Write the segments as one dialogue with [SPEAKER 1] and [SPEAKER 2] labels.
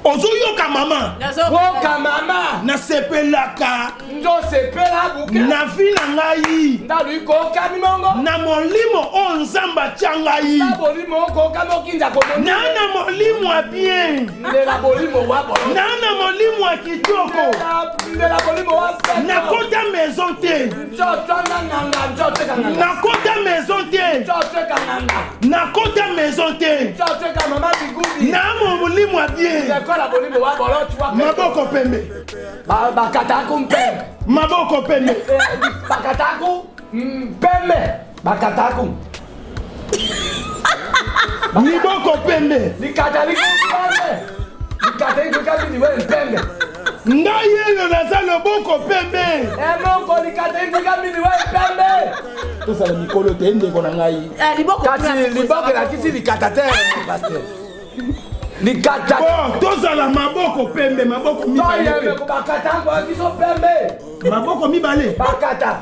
[SPEAKER 1] Ozoyoka mama?
[SPEAKER 2] Woka mama.
[SPEAKER 1] Nasepelaka.
[SPEAKER 2] Nzosepela buke.
[SPEAKER 1] Na vie na ngai.
[SPEAKER 2] Ndalu ikoka mimongo.
[SPEAKER 1] Na molimo oyo Nzambe atya ngai.
[SPEAKER 2] Na bolimo okoka mokinza komoni.
[SPEAKER 1] Na na molimo ya bien.
[SPEAKER 2] Ndela bolimo wa bolo.
[SPEAKER 1] Na na molimo ya kitoko.
[SPEAKER 2] Ndela bolimo wa peto.
[SPEAKER 1] Nakota maison te.
[SPEAKER 2] Nzoto na nganga nzoto ka nganga.
[SPEAKER 1] Nakota maison te.
[SPEAKER 2] Nzoto ka nganga.
[SPEAKER 1] Nakota maison te.
[SPEAKER 2] Nzoto ka mama bigubi.
[SPEAKER 1] Na molimo ya bien.
[SPEAKER 2] Ndela bolimo wa bolo tu wa.
[SPEAKER 1] Maboko pembe.
[SPEAKER 2] Bakataku mpembe.
[SPEAKER 1] Maboko pembe.
[SPEAKER 2] Bakataku mpembe. Bakataku.
[SPEAKER 1] Liboko pembe.
[SPEAKER 2] Likata liko pembe. Likata iko kabi liwe mpembe.
[SPEAKER 1] Ngai yeyo naza loboko pembe.
[SPEAKER 2] Emoko likata iko kabi liwe mpembe.
[SPEAKER 1] Tozala mikolo te ndeko na ngai.
[SPEAKER 2] Kasi liboko elakisi likata te pasteur. Likata.
[SPEAKER 1] Bon, tozala maboko pembe, maboko mibale.
[SPEAKER 2] Bakata ngo biso pembe.
[SPEAKER 1] Maboko mibale.
[SPEAKER 2] Bakata.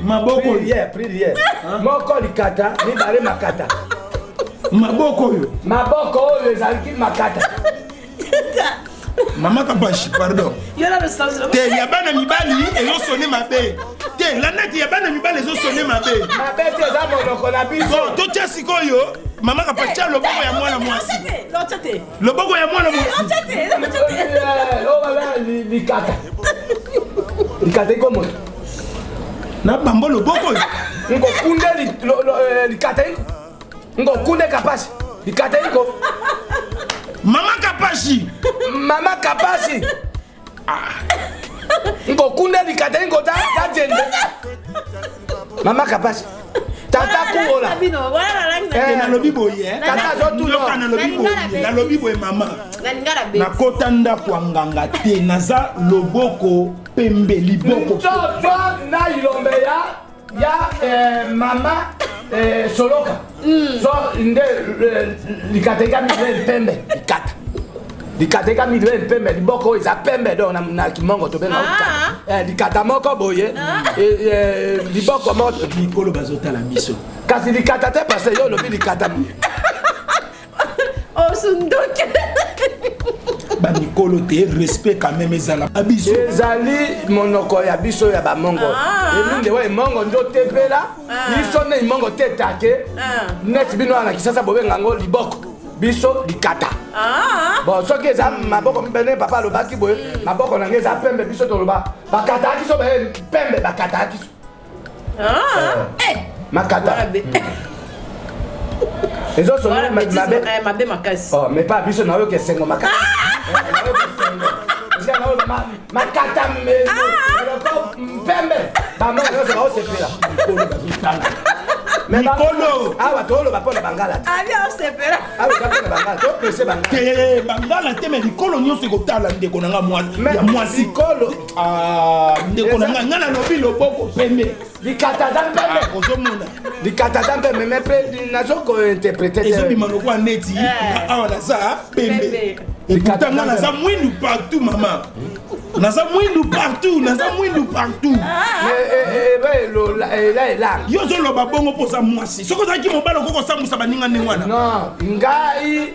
[SPEAKER 1] Maboko.
[SPEAKER 2] Prière, prière. Moko likata, mibale makata.
[SPEAKER 1] Maboko oyo.
[SPEAKER 2] Maboko oyo ezalaki makata.
[SPEAKER 1] Mama Kapashi, pardon. Te ya bana mibali ezosone mabe. Te landa te ya bana mibali ezosone mabe.
[SPEAKER 2] Mabe te eza monoko na biso.
[SPEAKER 1] Bon, totia sikoyo mama Kapashi tia loboko ya mwana mwasi. Loboko ya mwana mwasi.
[SPEAKER 2] Likata. Likata iko moto.
[SPEAKER 1] Na bambo loboko oyo.
[SPEAKER 2] Ngokunde likata iko. Ngokunde Kapashi. Likata iko.
[SPEAKER 1] Mama Kapashi.
[SPEAKER 2] Mama Kapashi. Ngokunde likata iko ta ta jende. Mama Kapashi. Tata kuola.
[SPEAKER 1] Nalobi boye.
[SPEAKER 2] Tata azotuna.
[SPEAKER 1] Nalobi boye. Nalobi boye mama. Nakota ndako ya nganga te naza loboko pembe liboko.
[SPEAKER 2] Nzoto na ilombe ya ya mama soloka. So nde likata eka milieu pembe likata. Likata eka milieu pembe liboko oyo eza pembe donc na kimongo tobenga likata. Likata moko boye liboko moko
[SPEAKER 1] mikolo bazotala biso.
[SPEAKER 2] Kasi likata te parce que yo olobi likata.
[SPEAKER 3] Osundoki.
[SPEAKER 1] Ba mikolo te respect quand même ezala biso.
[SPEAKER 2] Ezali monoko ya biso ya bamongo. Elunde wa emongo nzo tepela. Biso ne imongo te take. Net bino wana kisasa bobenga ngo liboko. Biso likata. Bon soki eza maboko mibale papa alobaki boye maboko na ngai eza pembe biso toloba bakataki so baye pembe bakataki so. Makata. Ezosonga mabe
[SPEAKER 3] mabe makasi.
[SPEAKER 2] Oh mais pas biso nayoka esengo makata. Nayoka esengo. Makata eloko mpembe bamoko nyonso baosepela.
[SPEAKER 1] Mikolo bazotala. Mikolo.
[SPEAKER 2] Awa toloba mpona bangala te.
[SPEAKER 3] Ali osepela.
[SPEAKER 2] Awa eza mpona bangala topese bangala.
[SPEAKER 1] Te bangala te mais mikolo nyonso ekotala ndeko na nga ya mwasi.
[SPEAKER 2] Mikolo.
[SPEAKER 1] Ndeko na nga nga nalobi loboko pembe.
[SPEAKER 2] Likata eza mpembe.
[SPEAKER 1] Ozomona.
[SPEAKER 2] Likata eza mpembe mais mpe nazokointerprete te.
[SPEAKER 1] Ezobima lokola neti awa naza pembe. Ekuta nga naza mwindu partout mama. Naza mwindu partout, naza mwindu partout.
[SPEAKER 2] Mais ela
[SPEAKER 1] Yo ozoloba bongo mpo oza mwasi. Soki ozalaki mobali okoki kosambusa baninga ndenge wana.
[SPEAKER 2] Non, ngai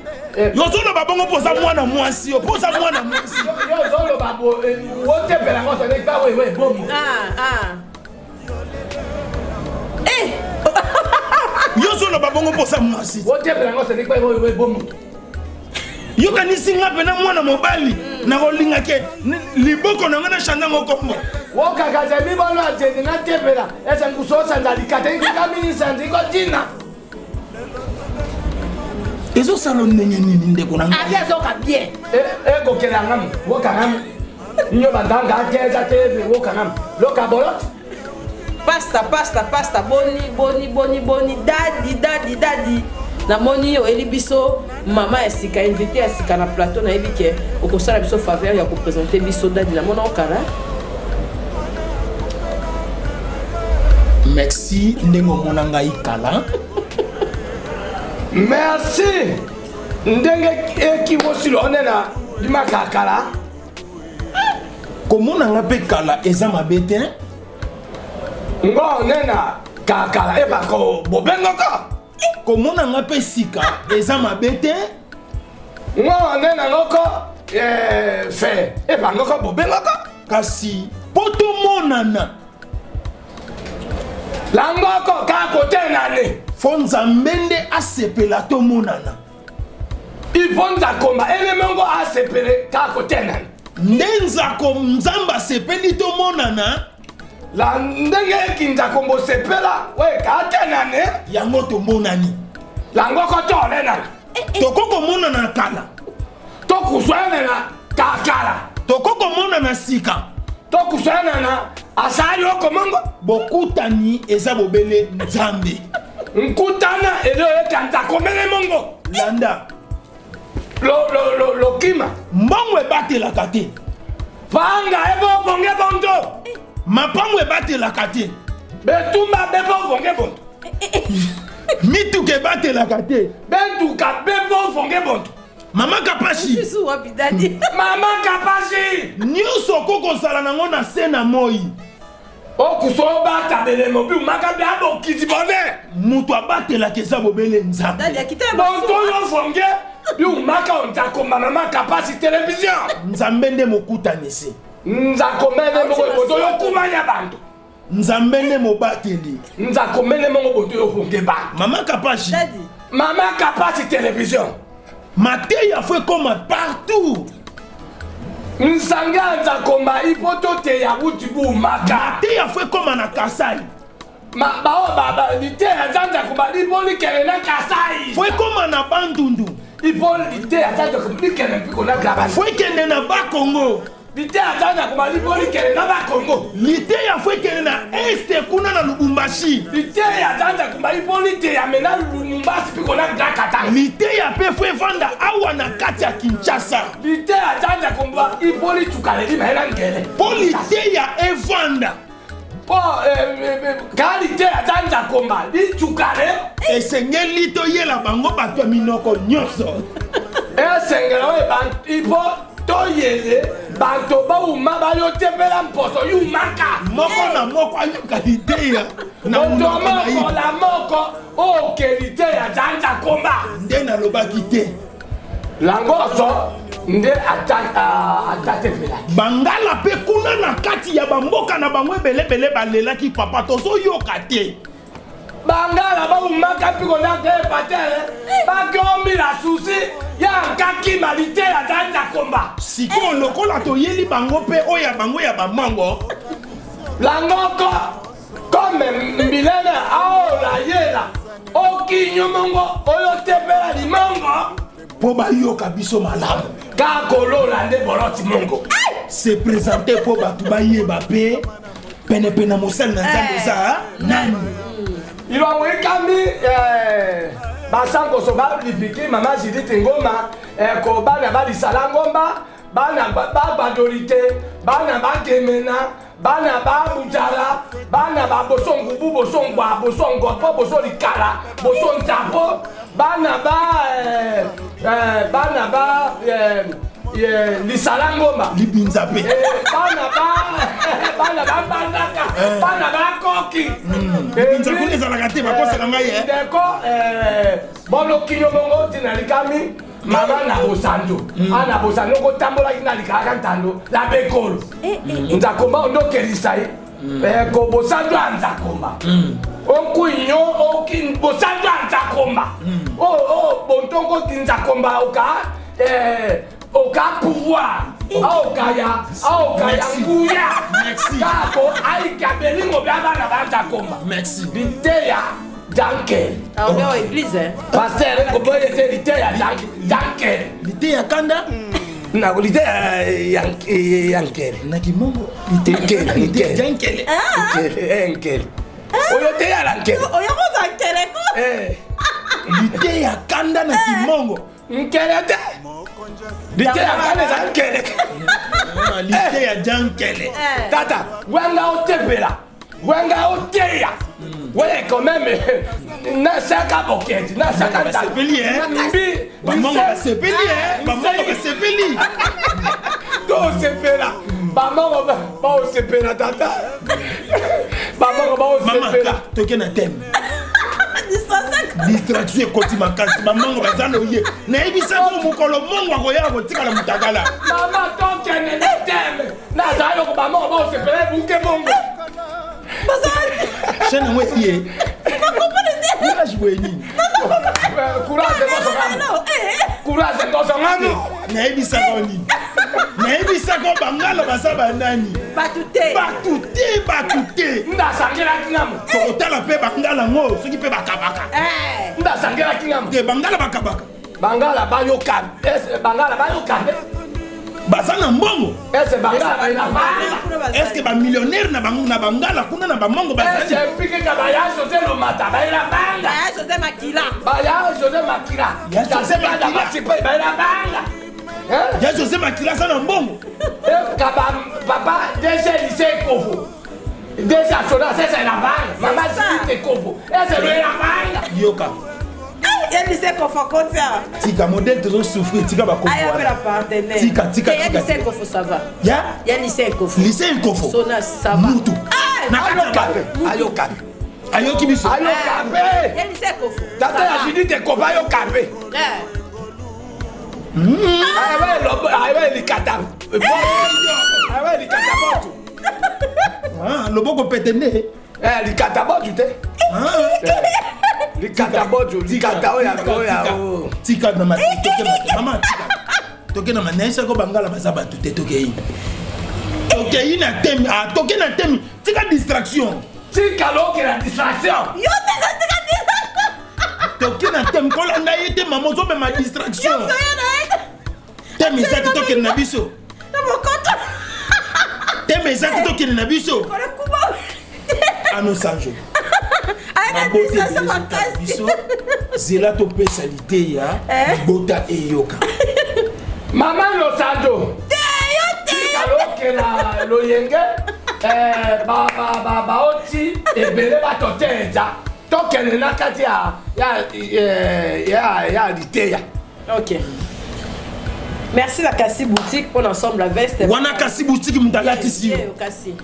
[SPEAKER 1] Yo ozoloba bongo mpo oza mwana mwasi, yo mpo oza mwana mwasi.
[SPEAKER 2] Yo ozoloba bo otepela ngo sone ba wewe bomo.
[SPEAKER 1] Yo ozoloba bongo mpo oza mwasi.
[SPEAKER 2] Otepela ngo sone ba wewe bomo.
[SPEAKER 1] Yokanisi nga mpe na mwana mobali nakolinga ke liboko na nga na change yango kombo.
[SPEAKER 2] Wokakaza mibono ajende na tepela ese nkusosanza likata ikukaminisanza ikotina.
[SPEAKER 1] Ezosala ndenge nini ndeko na ngai?
[SPEAKER 3] Ali azoka bien.
[SPEAKER 2] Ekokela ngamu, woka ngamu. Nyo bandanga ateza teve woka ngamu. Loka bolot.
[SPEAKER 3] Pasta, pasta, pasta, boni, boni, boni, boni, dadi, dadi, dadi. Namoni oyeli biso mama ya sika, invité ya sika na plateau, nayebi ke okosala biso faveur ya kopresente biso dadi. Namona okala.
[SPEAKER 1] Merci ndenge omona ngai kala.
[SPEAKER 2] Merci ndenge ekimosilo onena limaka kala.
[SPEAKER 1] Komona nga mpe kala eza mabe te.
[SPEAKER 2] Ngo onena kakala ebako bobengaka.
[SPEAKER 1] Komona nga mpe sika eza mabe te.
[SPEAKER 2] Ngo onena ngoko. Eh, fe ebangaka bobengaka
[SPEAKER 1] kasi mpo tomonana
[SPEAKER 2] langoko kaka kotenane
[SPEAKER 1] fo nzambe nde asepela tomonana
[SPEAKER 2] ifo nzakomba elemongo asepele kaka kotenane
[SPEAKER 1] nde nzako nzambe asepeli tomonana
[SPEAKER 2] la ndenge ekinzakomba osepela oye katenane
[SPEAKER 1] yango tomonani
[SPEAKER 2] langoko tolenana
[SPEAKER 1] toko komonana kala
[SPEAKER 2] tokuswanana kakala
[SPEAKER 1] toko komonana sika
[SPEAKER 2] tokuswanana asali okomongo
[SPEAKER 1] bokutani eza bobele nzambe
[SPEAKER 2] nkutana ezoyeka nzakomele mongo
[SPEAKER 1] landa
[SPEAKER 2] lokima
[SPEAKER 1] mbongo ebatelaka te
[SPEAKER 2] panga ebobonge bondo
[SPEAKER 1] mapango ebatelaka te
[SPEAKER 2] betumba bebobonge bondo
[SPEAKER 1] mituka ebatelaka te
[SPEAKER 2] bentuka bebobonge bondo
[SPEAKER 1] mama kapashi
[SPEAKER 3] Susu wapi dadi?
[SPEAKER 2] Mama kapashi
[SPEAKER 1] nyonso okoki kozala nango na se na moi
[SPEAKER 2] okuso obata belemo bi umaka bia bokiti bone
[SPEAKER 1] moto abatelaka eza bobele nzambe
[SPEAKER 3] Dadi akita ya
[SPEAKER 2] bonto
[SPEAKER 3] masuwa.
[SPEAKER 2] yo fonge bi umaka onzakomba mama kapasi television
[SPEAKER 1] nzambe nde mokutanisi
[SPEAKER 2] nzakomene moko boto yokumanya bantu
[SPEAKER 1] nzambe nde mobateli
[SPEAKER 2] nzakomene moko boto yofonge bantu
[SPEAKER 1] mama kapashi
[SPEAKER 3] Dadi.
[SPEAKER 2] mama kapasi television
[SPEAKER 1] mateya fo ekoma partout
[SPEAKER 2] nsanga nzakomba ipo toteya buti bumaka
[SPEAKER 1] mateya fo ekoma na kasai
[SPEAKER 2] bao liteya za nzakomba lipo likele na kasai
[SPEAKER 1] fo ekoma na bandundu
[SPEAKER 2] ipo liteya za nzakomba likele mpiko na gabana
[SPEAKER 1] fo ekende na bakongo
[SPEAKER 2] liteya za nzakomba lipo likele na bakongo
[SPEAKER 1] liteya fo ekende na este kuna na lubumbashi
[SPEAKER 2] liteya za nzakomba lipo liteya me na lumumbasi mpiko na gakatanga
[SPEAKER 1] liteya mpe fo evanda awa na kati ya kinshasa
[SPEAKER 2] liteya za nzakomba ipo litukale limaye na ngele
[SPEAKER 1] mpo liteya evanda
[SPEAKER 2] mpo ka liteya za nzakomba litukale
[SPEAKER 1] esengeli toyela bango bato ya minoko nyonso
[SPEAKER 2] esengela oyo ipo toyele bato bauma bayotepela mposo yumaka
[SPEAKER 1] moko na moko ayoka liteya na
[SPEAKER 2] moto
[SPEAKER 1] monoko na
[SPEAKER 2] moko
[SPEAKER 1] ye
[SPEAKER 2] la moko oke liteya za nzakomba
[SPEAKER 1] nde nalobaki te
[SPEAKER 2] langoso nde atatepelaki
[SPEAKER 1] bangala mpe kuna na kati ya bamboka na bango ebelebele balelaki papa tozoyoka te
[SPEAKER 2] bangala baumaka mpiko na epatere bakomila susi ya nkakima liteya za nzakomba
[SPEAKER 1] sikoyo lokola toyeli bango mpe oyo ya bango ya bamango
[SPEAKER 2] langoko kome mbilene aola yela okinyo mongo oyo tepela limongo
[SPEAKER 1] mpo bayoka biso malamu
[SPEAKER 2] kakolola nde boloti mongo
[SPEAKER 1] se présente mpo bato bayeba mpe penepene na mosali na nzambe eza nani
[SPEAKER 2] ilwango ikami basankoso balipiki mama judith ngoma ko bana balisala ngomba bana babadoli te bana bagemena bana babutala bana babosongubu bosongwa bosongopo bosolikala bosonzapo bana ba bana ba lisala ngomba
[SPEAKER 1] libinza mpe
[SPEAKER 2] bana ba bana babandaka bana bakoki
[SPEAKER 1] libinza kuna ezalaka te bakosaka ngai eh.
[SPEAKER 2] ndeko bolokinyo bongo ntina likami mama na bosando ana bosando kotambolaki na likalaka ntando la bekolo nzakomba ondokelisa ye ko bosando ya nzakomba okunyo bosando ya nzakomba bontongo ti nzakomba oka oka pouvoir aokaya aokaya
[SPEAKER 1] Merci.
[SPEAKER 2] nguya
[SPEAKER 1] Merci.
[SPEAKER 2] kako aika belingo bya bana ba nzakomba
[SPEAKER 1] merci
[SPEAKER 2] liteya jankele
[SPEAKER 3] Ah, on est en église, hein.
[SPEAKER 2] pasteur ekoboye te liteya jankele
[SPEAKER 1] liteya kanda
[SPEAKER 2] na liteya ya nkele
[SPEAKER 1] na kimongo
[SPEAKER 2] Nkele, nkele.
[SPEAKER 1] jankele
[SPEAKER 2] Nkele, nkele oyo teya la nkele
[SPEAKER 3] Oyo koza nkele ko.
[SPEAKER 2] Eh,
[SPEAKER 1] liteya kanda na kimongo
[SPEAKER 2] nkele te liteya kanda eza nkele te
[SPEAKER 1] liteya jankele
[SPEAKER 3] Eh.
[SPEAKER 2] tata wenga otepela wenga oteya weye quand même nasaka boketi nasaka
[SPEAKER 1] basepeli eh.
[SPEAKER 2] mbi
[SPEAKER 1] bamongo basepeli eh. bamongo basepeli
[SPEAKER 2] tosepela bamongo baosepela tata bamongo
[SPEAKER 1] mama
[SPEAKER 2] baosepela
[SPEAKER 1] toke na teme
[SPEAKER 3] Distraction.
[SPEAKER 1] Distraction ekoti makasi, bamongo baza loye. Nayebisaki mokolo mongo akoya kotikala mutakala.
[SPEAKER 2] Mama tokende na teme. Nazali ko bamongo bosepela ebuke mongo.
[SPEAKER 1] Chaîne yango eye. Courage boye nini?
[SPEAKER 2] Courage ngano. Courage ngano.
[SPEAKER 1] Nayebisaka yo nini? Nayebisaka yo bangala baza banani?
[SPEAKER 3] Bato te.
[SPEAKER 1] Bato te, bato te.
[SPEAKER 2] Ndasangelaki ngamo.
[SPEAKER 1] Tokotala mpe bangala yango soki mpe bakabaka.
[SPEAKER 2] Ndasangelaki ngamo.
[SPEAKER 1] Te bangala bakabaka.
[SPEAKER 2] Bangala bayoka. Bangala bayoka.
[SPEAKER 1] Baza na mbongo.
[SPEAKER 2] Ese bangala bayina banga.
[SPEAKER 1] Est-ce que ba millionnaire na bango na bangala kuna na bamongo bazali?
[SPEAKER 2] Ese mpike ka baya José Lomata bayina banga.
[SPEAKER 3] Baya José Makila.
[SPEAKER 2] Baya José Makila.
[SPEAKER 1] Ya José Makila.
[SPEAKER 2] Bayina banga.
[SPEAKER 1] Ya José Makila aza na mbongo.
[SPEAKER 2] Kaba papa DG lycée Kovo. DG Asona c'est la banga. Mama Zite Kovo. Ese lo la banga.
[SPEAKER 1] Yoka.
[SPEAKER 3] Ya lycée Kovo kotia.
[SPEAKER 1] Tika modèle tozo souffrir tika ba Kovo.
[SPEAKER 3] Aya pe la partenaire.
[SPEAKER 1] Tika tika
[SPEAKER 3] Ya lycée Kovo ça va.
[SPEAKER 1] Ya?
[SPEAKER 3] Ya lycée Kovo.
[SPEAKER 1] Lycée Kovo.
[SPEAKER 3] Sona ça va.
[SPEAKER 1] Mutu. Na
[SPEAKER 2] kati ayoka.
[SPEAKER 1] Ayoki biso.
[SPEAKER 2] Ayoka pe.
[SPEAKER 3] Ya lycée Kovo.
[SPEAKER 2] Tata ya Judith Kovo ayoka pe. Ayo likata. Ayo likata botu.
[SPEAKER 1] Ah, loboko pete nde.
[SPEAKER 2] Eh likata botu te. Likata botu, likata oya oya.
[SPEAKER 1] Tika na mama toke mama tika. Toke na manesa ko bangala baza batu te tokei. Tokei na temi, ah toke na temi, tika distraction.
[SPEAKER 2] Tika loke na distraction.
[SPEAKER 3] Yo te tika distraction.
[SPEAKER 1] Toke na temi kolanda ye te mama ozomema distraction.
[SPEAKER 3] Yo na ye.
[SPEAKER 1] Temi eza te tokende na biso.
[SPEAKER 3] Na mokoto.
[SPEAKER 1] Temi eza te tokende na biso.
[SPEAKER 3] Kole kuba.
[SPEAKER 1] Ano Sanjo.
[SPEAKER 3] Aya distraction makasi.
[SPEAKER 1] Biso zela topesa liteya libota eyoka.
[SPEAKER 2] Mama Losanjo.
[SPEAKER 3] Te yo te.
[SPEAKER 2] Tika loke na loyenge. Ba ba ba baoti ebele bato te eza. Tokende na kati ya ya ya ya liteya.
[SPEAKER 3] Ok. Merci la Kassi Boutique pour l'ensemble la veste.
[SPEAKER 1] Wana Kassi Boutique mutalatisi yo.
[SPEAKER 3] Kassi.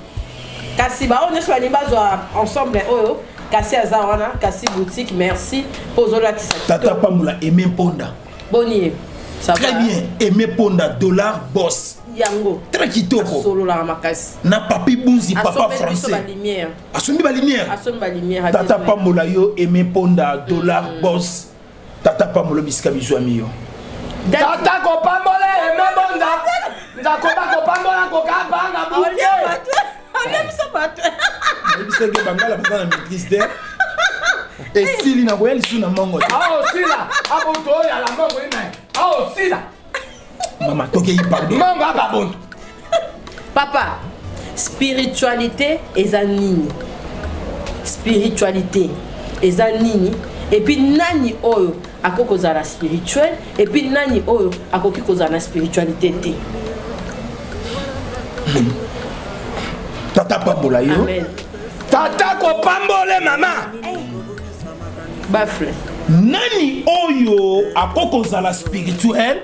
[SPEAKER 3] Kassi ba on est sur bazwa ensemble oyo. Kassi aza wana Kassi Boutique merci pour zolatisa.
[SPEAKER 1] Tata Pamula Aimé Ponda.
[SPEAKER 3] Boni. Ça
[SPEAKER 1] très
[SPEAKER 3] va.
[SPEAKER 1] Bien Aimé Ponda dollar boss.
[SPEAKER 3] Yango.
[SPEAKER 1] Très kitoko.
[SPEAKER 3] Solo la makasi.
[SPEAKER 1] Na papi Bunzi papa français.
[SPEAKER 3] Asombi
[SPEAKER 1] ba lumière.
[SPEAKER 3] Asombi ba lumière. Asombi ba lumière.
[SPEAKER 1] Tata Pamula yo Aimé Ponda dollar boss. Tata Pamolo bisika bizwami yo.
[SPEAKER 2] Tata kopambola Aimé Bonda. Nzakoba kopambola kokabanga buke.
[SPEAKER 3] Olia biso bato.
[SPEAKER 1] Nayebisaki bangala baza na maîtrise te. Esili na koya lisusu na mongo te.
[SPEAKER 2] Aosila aboto oyo ala mongo ime. Aosila.
[SPEAKER 1] Mama tokei pardon.
[SPEAKER 2] Mongo ababonto.
[SPEAKER 3] Papa, spiritualité eza nini? Spiritualité eza nini? Et puis nani oyo akoki kozala spirituel et puis nani oyo akoki kozala na spiritualité te.
[SPEAKER 1] Tata pambola yo.
[SPEAKER 3] Amen.
[SPEAKER 2] Tata kopambole mama.
[SPEAKER 3] Bafle.
[SPEAKER 1] Nani oyo akoki kozala spirituel?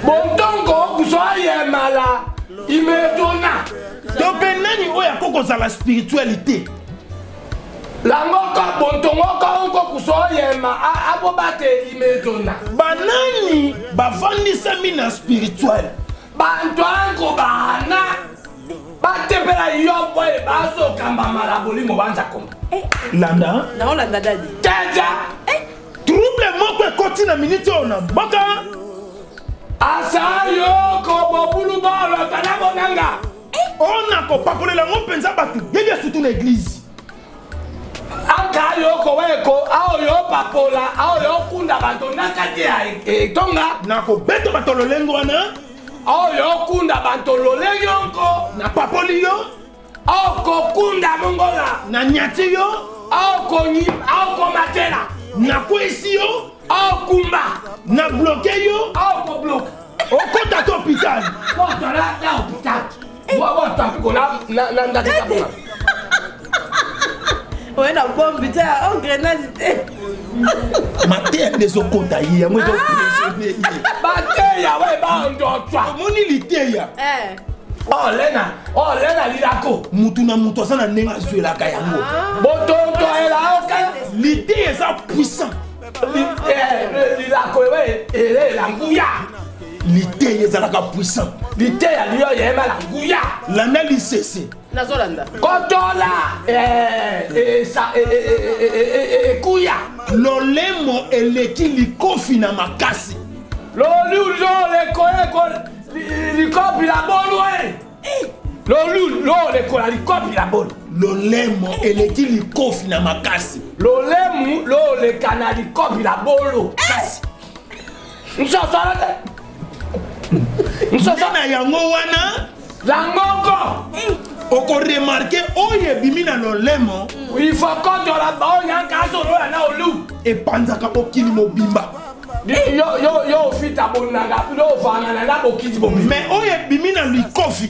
[SPEAKER 2] Bontongo kuzwa yemala imetona.
[SPEAKER 1] To mpe nani oyo akoki kozala spiritualité?
[SPEAKER 2] Langoko bontongo ko kuzwa yema abobate imetona.
[SPEAKER 1] Banani bavandisami na spirituel?
[SPEAKER 2] Bantu ango bana batepela yo boye bazokamba malabolimo banza komba.
[SPEAKER 1] Landa.
[SPEAKER 3] Naolanda dadi.
[SPEAKER 2] Teja.
[SPEAKER 1] Trouble moko ekoti na minute oyo na mboka.
[SPEAKER 2] Asa yoko bobulu bolo tala bonanga.
[SPEAKER 1] Ona kopakolela ngo mpenza bato yebi asutu na église.
[SPEAKER 2] Aka yoko weko ao yo papola ao yo kunda bato na kati ya etonga.
[SPEAKER 1] Na kobeta bato lolengo wana.
[SPEAKER 2] Ao yo kunda bato lolengo nko.
[SPEAKER 1] Na papoli yo.
[SPEAKER 2] Ao kokunda mongola.
[SPEAKER 1] Na nyati yo.
[SPEAKER 2] Ao konyi ao komatela.
[SPEAKER 1] Na kwesi yo.
[SPEAKER 2] Ao kumba.
[SPEAKER 1] Na bloqué yo.
[SPEAKER 2] Ao ko bloqué.
[SPEAKER 1] Okota to hôpital.
[SPEAKER 2] Okota na hôpital. Wa tapiko na na ndaki kabonga.
[SPEAKER 3] Oye na bombe te, o grenade te.
[SPEAKER 1] Mateya nde ezokota ye yango ezopressionne ye.
[SPEAKER 2] Bateya we bandotwa.
[SPEAKER 1] Omoni liteya.
[SPEAKER 2] Olena olena lilako.
[SPEAKER 1] Mutu na mutu aza na ndenge azwelaka yango.
[SPEAKER 2] Ah. Botonto ela oka.
[SPEAKER 1] Liteya eza puissant.
[SPEAKER 2] Lilako ewe elela nguya.
[SPEAKER 1] Liteya ezalaka puissant.
[SPEAKER 2] Liteya liyo yema la nguya.
[SPEAKER 1] Landa lisese.
[SPEAKER 3] Nazolanda.
[SPEAKER 2] Kotola ekuya.
[SPEAKER 1] Lolemo eleki likofi na makasi.
[SPEAKER 2] Loluzo lekoyeko likopi la bolo e. Lolu lo lekola likopi la bolo.
[SPEAKER 1] Lolemo eleki likofi na makasi.
[SPEAKER 2] Lolemu lo leka na likopi la bolo.
[SPEAKER 1] Kasi.
[SPEAKER 2] Nsosolo te.
[SPEAKER 1] Nsosolo na yango wana.
[SPEAKER 2] La ngongo.
[SPEAKER 1] Okoremarke oyo ebimi na lolemo.
[SPEAKER 2] Il faut kotola baonya kasolola na olu.
[SPEAKER 1] Epanzaka mokili mobimba.
[SPEAKER 2] Yo yo yo ofita bonanga yo ofangana na bokiti mobimba.
[SPEAKER 1] Mais oyo ebimi na likofi.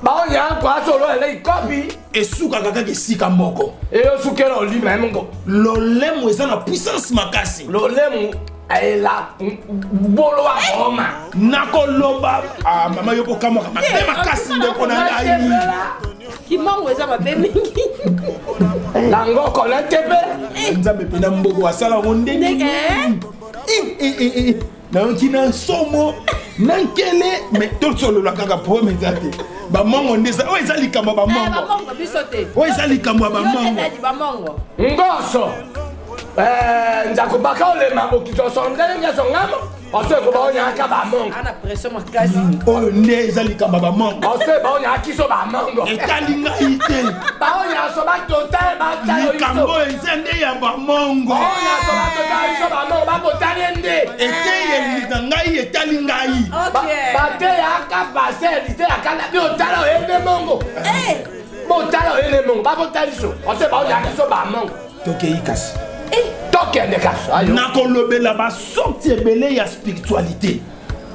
[SPEAKER 2] Baonya kasolola na likofi.
[SPEAKER 1] Esukaka kaka esika moko.
[SPEAKER 2] Eyosukela olima mongo.
[SPEAKER 1] Lolemo eza na puissance makasi.
[SPEAKER 2] Lolemo ela bolo wa goma.
[SPEAKER 1] Nakoloba ah mama yo kokamwaka mabe makasi ndeko na ngai.
[SPEAKER 3] Kimongo eza mabe mingi.
[SPEAKER 2] Na ngoko na tebe.
[SPEAKER 1] Nzambe pena mboko asala yango ndenge. Nayoki na nsomo na nkele me tosolola kaka problème eza te. Bamongo nde oyo eza likambo ya bamongo. Oyo eza likambo ya bamongo.
[SPEAKER 2] Ngoso. Nzako baka olema bokito sondele nyaso ngamo. Oso ko baonya ka bamongo.
[SPEAKER 3] Ana pression makasi.
[SPEAKER 1] Oyo nde eza likambo ya bamongo.
[SPEAKER 2] Oso baonya kiso bamongo.
[SPEAKER 1] Etali ngai te.
[SPEAKER 2] Baonya so ba total ba talo.
[SPEAKER 1] Likambo eza nde ya bamongo.
[SPEAKER 2] Baonya so ba total so bamongo ba botali nde.
[SPEAKER 1] Eteyeli na ngai etali ngai.
[SPEAKER 2] Ba te ya ka passer te ya ka na bi otala oyende mongo. Botala oyende mongo ba botali so. Oso baonya kiso bamongo.
[SPEAKER 1] Tokei kasi.
[SPEAKER 2] Tokende kasi.
[SPEAKER 1] Nakolobela basorti ebele ya spiritualité.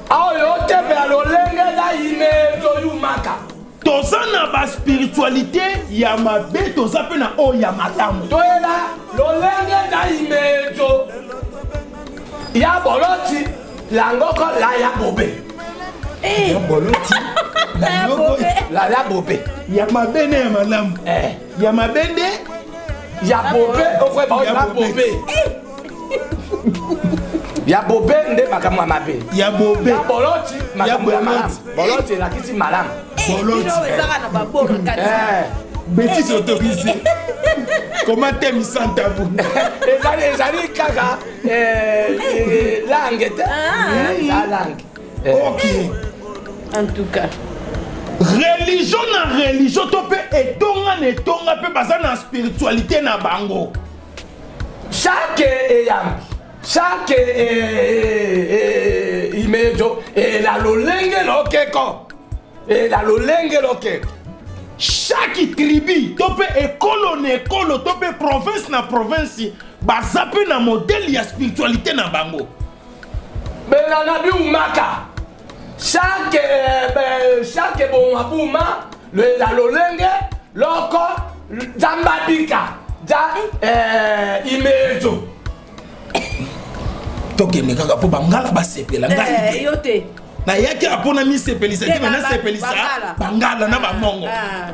[SPEAKER 2] Oyo otepela lolenge na imezo yumaka.
[SPEAKER 1] Toza na ba spiritualité ya mabe, toza pe na oyo ya malamu.
[SPEAKER 2] Toyela lolenge na imezo ya boloti la ngoko la ya bobe.
[SPEAKER 1] Ya boloti la ngoko
[SPEAKER 2] la ya bobe.
[SPEAKER 1] Ya mabe na ya malamu. Ya mabe nde
[SPEAKER 2] ya bobe okwe ba ya bobe. Ya bobe nde makambo ya mabe.
[SPEAKER 1] Ya bobe.
[SPEAKER 2] Ya boloti makambo ya malamu. Boloti elakisi malamu.
[SPEAKER 1] Boloti.
[SPEAKER 3] Ezaka na babolo kati.
[SPEAKER 1] Bêtise autorisée. Comment t'aimes sans tabou?
[SPEAKER 2] Ezali ezali kaka langue te. Eza langue.
[SPEAKER 1] OK.
[SPEAKER 3] En tout cas.
[SPEAKER 1] Religion na religion to pe etonga na etonga pe baza na spiritualité na bango.
[SPEAKER 2] Chaque eyambi, chaque imejo la lolenge lokeko. La lolenge lokeko.
[SPEAKER 1] Chaque tribu to pe ekolo na ekolo to pe province na province baza pe na modèle ya spiritualité na bango.
[SPEAKER 2] Bela na biumaka. Chaque chaque bon buma le la lolenge loko zambabika za imezo.
[SPEAKER 1] Tokende kaka po bangala basepela ngai te.
[SPEAKER 3] Yo te.
[SPEAKER 1] Nayaki apo na misepelisa te, nasepelisa bangala na bamongo.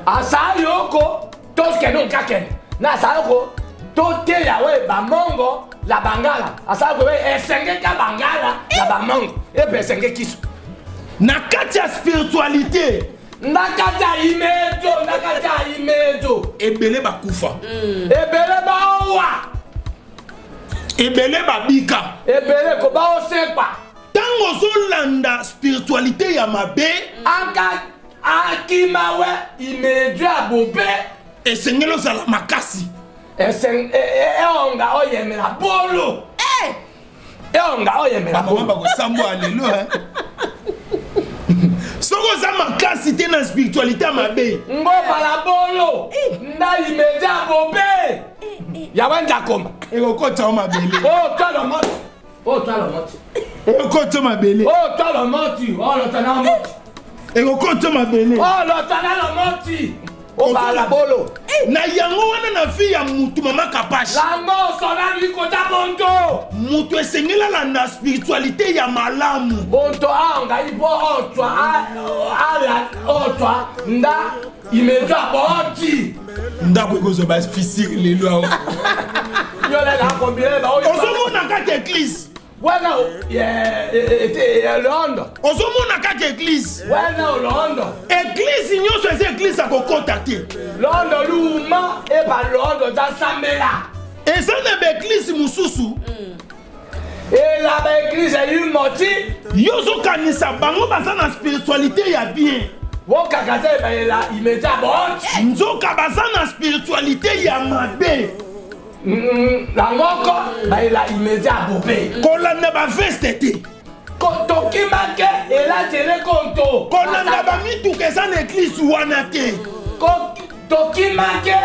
[SPEAKER 2] Asali oko tokende okakende. Na asali oko toteya we bamongo la bangala. Asali oko we esengeka bangala la bamongo. Epe esenge kiso.
[SPEAKER 1] Na kati ya spiritualité.
[SPEAKER 2] Na kati ya imezo, na kati ya imezo.
[SPEAKER 1] Ebele bakufa.
[SPEAKER 2] Ebele baowa.
[SPEAKER 1] Ebele babika.
[SPEAKER 2] Ebele ko baosepa.
[SPEAKER 1] Tango ozolanda spiritualité ya mabe,
[SPEAKER 2] aka akimawe imezo ya bobe.
[SPEAKER 1] Esengeli ozala makasi.
[SPEAKER 2] Eseng, eonga oyemela bolo. Eonga oyemela
[SPEAKER 1] bolo.
[SPEAKER 2] Bamama
[SPEAKER 1] bakosambwa lelo, hein. Soko oza makasi te na spiritualité ya mabe.
[SPEAKER 2] Ngoba la bolo. Nda imezo ya bobe. Ya wanja koma.
[SPEAKER 1] Ekokota o mabele.
[SPEAKER 2] Oh, toi le moti. Oh, toi le moti.
[SPEAKER 1] Ekokota o mabele.
[SPEAKER 2] Oh, toi le moti. Oh, le tana moti.
[SPEAKER 1] Ekokota o mabele.
[SPEAKER 2] Oh, le tana le moti. Obala bolo.
[SPEAKER 1] Na yango wana na vie ya mutu, mama Kapashi.
[SPEAKER 2] Lango sona likota bonto.
[SPEAKER 1] Mutu esengeli alanda spiritualité ya malamu.
[SPEAKER 2] Bonto anga ipo otwa ala otwa nda imezwa boti.
[SPEAKER 1] Ndako ekozwa ba fissure lelo awa.
[SPEAKER 2] Yolela combien ba oyo.
[SPEAKER 1] Ozomona kaka église.
[SPEAKER 2] Wana londo.
[SPEAKER 1] Ozomona kaka église.
[SPEAKER 2] Wana londo.
[SPEAKER 1] Église nyonso eza église ya kokota te.
[SPEAKER 2] Londo luma eba londo za sambela.
[SPEAKER 1] Eza na ba église mosusu.
[SPEAKER 2] Ela ba église yumoti.
[SPEAKER 1] Yo ozokanisa bango baza na spiritualité ya bien.
[SPEAKER 2] Wokaka te bayela imeza bot.
[SPEAKER 1] Nzoka baza na spiritualité ya mabe.
[SPEAKER 2] Langoko bayela imeza bobe.
[SPEAKER 1] Kolanda ba veste te.
[SPEAKER 2] Tokimake elatele konto.
[SPEAKER 1] Kolanda ba mituka eza na église wana te.
[SPEAKER 2] Tokimake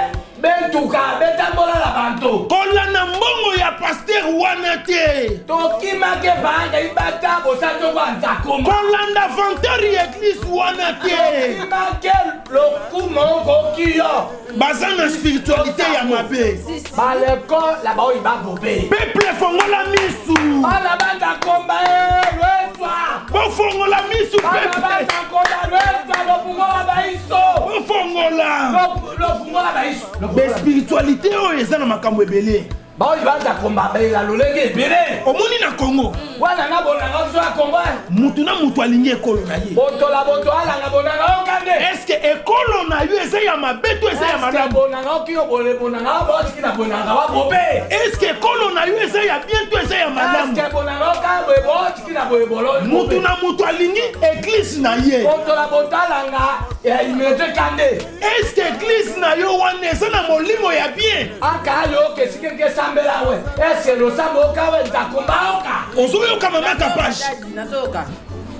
[SPEAKER 2] betuka betambola na banto.
[SPEAKER 1] Kolanda mbongo ya pasteur wana te.
[SPEAKER 2] Tokimake banga ibata bosanzo kwa nzakoma.
[SPEAKER 1] Kolanda vanteur ya église wana te.
[SPEAKER 2] Tokimake lokumu kokiyo.
[SPEAKER 1] Baza na spiritualité ya mabe.
[SPEAKER 2] Baleko la baoyi babobe.
[SPEAKER 1] Peuple fongola misu.
[SPEAKER 2] Bana banda komba lwetwa.
[SPEAKER 1] Bofongola misu peuple.
[SPEAKER 2] Bana banda komba lwetwa lofungola baiso.
[SPEAKER 1] Bofongola.
[SPEAKER 2] Lofungola baiso.
[SPEAKER 1] Be spiritualité oyo eza na makambo ebele.
[SPEAKER 2] Baoyi banda komba bela lolenge ebele.
[SPEAKER 1] Omoni na Congo.
[SPEAKER 2] Wana na bonanga biso ya Congo.
[SPEAKER 1] Mutu na mutu alingi ekolo na ye.
[SPEAKER 2] Botola boto alanga bonanga okande.
[SPEAKER 1] Est-ce que ekolo na yo eza ya mabe to eza ya malamu?
[SPEAKER 2] Bonanga okiyo bole bonanga botiki na bonanga wa bobe.
[SPEAKER 1] Est-ce que ekolo na yo eza ya bien to eza ya malamu?
[SPEAKER 2] Est-ce que bonanga okabe botiki na boye bolo.
[SPEAKER 1] Mutu na mutu alingi église na ye.
[SPEAKER 2] Botola boto alanga ya imete kande.
[SPEAKER 1] Est-ce que église na yo wana eza na molimo ya bien?
[SPEAKER 2] Aka yo kesike ke sambela we. Est-ce que losambo okawe nzakomba oka?
[SPEAKER 1] Ozoyoka mama Kapashi.
[SPEAKER 3] Nazoyoka.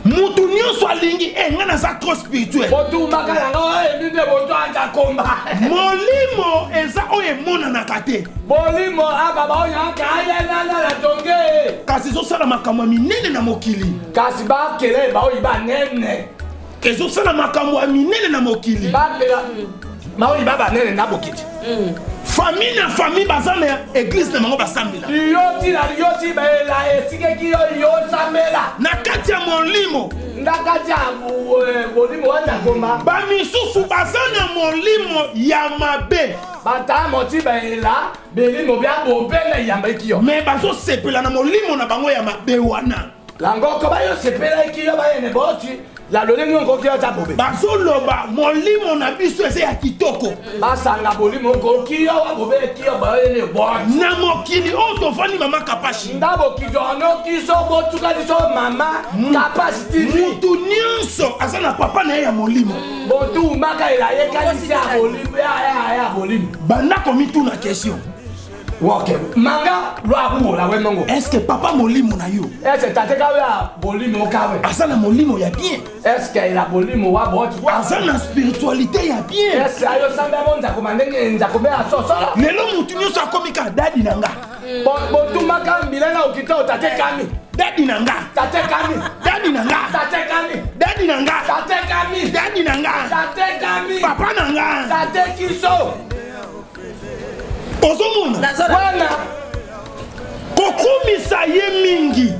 [SPEAKER 1] Mutu nyonso alingi nga naza trop spirituel.
[SPEAKER 2] Botu makala nga eminde botu anzakomba.
[SPEAKER 1] Molimo eza oyo emonanaka te.
[SPEAKER 2] Molimo aba ba oyo aka na na tonge.
[SPEAKER 1] Kasi ezosala makambo ya minene na mokili.
[SPEAKER 2] Kasi bakele ba oyo ba nene.
[SPEAKER 1] Ezosala makambo ya minene na mokili.
[SPEAKER 2] Bakela ba oyo ba nene na bokiti.
[SPEAKER 1] Famille na famille baza na église na bango basambela.
[SPEAKER 2] Yoti na yoti bela esikeki yo yo sambela.
[SPEAKER 1] Na kati ya molimo.
[SPEAKER 2] Na kati ya molimo wana goma.
[SPEAKER 1] Ba misusu baza na molimo ya mabe.
[SPEAKER 2] Bata moti bela belimo bya bobe na yamba kiyo.
[SPEAKER 1] Mais bazo sepela na molimo na bango ya mabe wana.
[SPEAKER 2] Langoko ba yo sepela kiyo ba yene boti. La lolenge nkoki ya bobe.
[SPEAKER 1] Bazoloba molimo na biso eza ya kitoko.
[SPEAKER 2] Basanga molimo nkoki ya bobe kiyo ba yene boti.
[SPEAKER 1] Na mokili oyo tovandi mama Kapashi.
[SPEAKER 2] Ndabo kijono kiso botuka biso mama Kapashi TV.
[SPEAKER 1] Mutu nyonso aza na papa na ye ya molimo.
[SPEAKER 2] Botu maka ela ye kanisi ya molimo ya molimo.
[SPEAKER 1] Banda komituna question.
[SPEAKER 2] Ok. Manga lwa la wemongo.
[SPEAKER 1] Est-ce que papa molimo na yo?
[SPEAKER 2] Est-ce que tate ka ya bolimo ka we?
[SPEAKER 1] Aza na molimo ya bien.
[SPEAKER 2] Est-ce que la bolimo wa boti?
[SPEAKER 1] Aza na spiritualité ya bien.
[SPEAKER 2] Est-ce ayo samba monza komandenge nza komea sosola?
[SPEAKER 1] Lelo mutu nyonso akomi ka dadi na nga.
[SPEAKER 2] Bon botu maka mbilana okita tate kami.
[SPEAKER 1] Dadi na nga.
[SPEAKER 2] Tate kami.
[SPEAKER 1] Dadi na nga.
[SPEAKER 2] Tate kami.
[SPEAKER 1] Dadi na nga.
[SPEAKER 2] Tate kami.
[SPEAKER 1] Dadi na nga.
[SPEAKER 2] Tate kami.
[SPEAKER 1] Papa na nga.
[SPEAKER 2] Tate kiso.
[SPEAKER 1] Ozomona
[SPEAKER 2] wana
[SPEAKER 1] kokumisa ye mingi.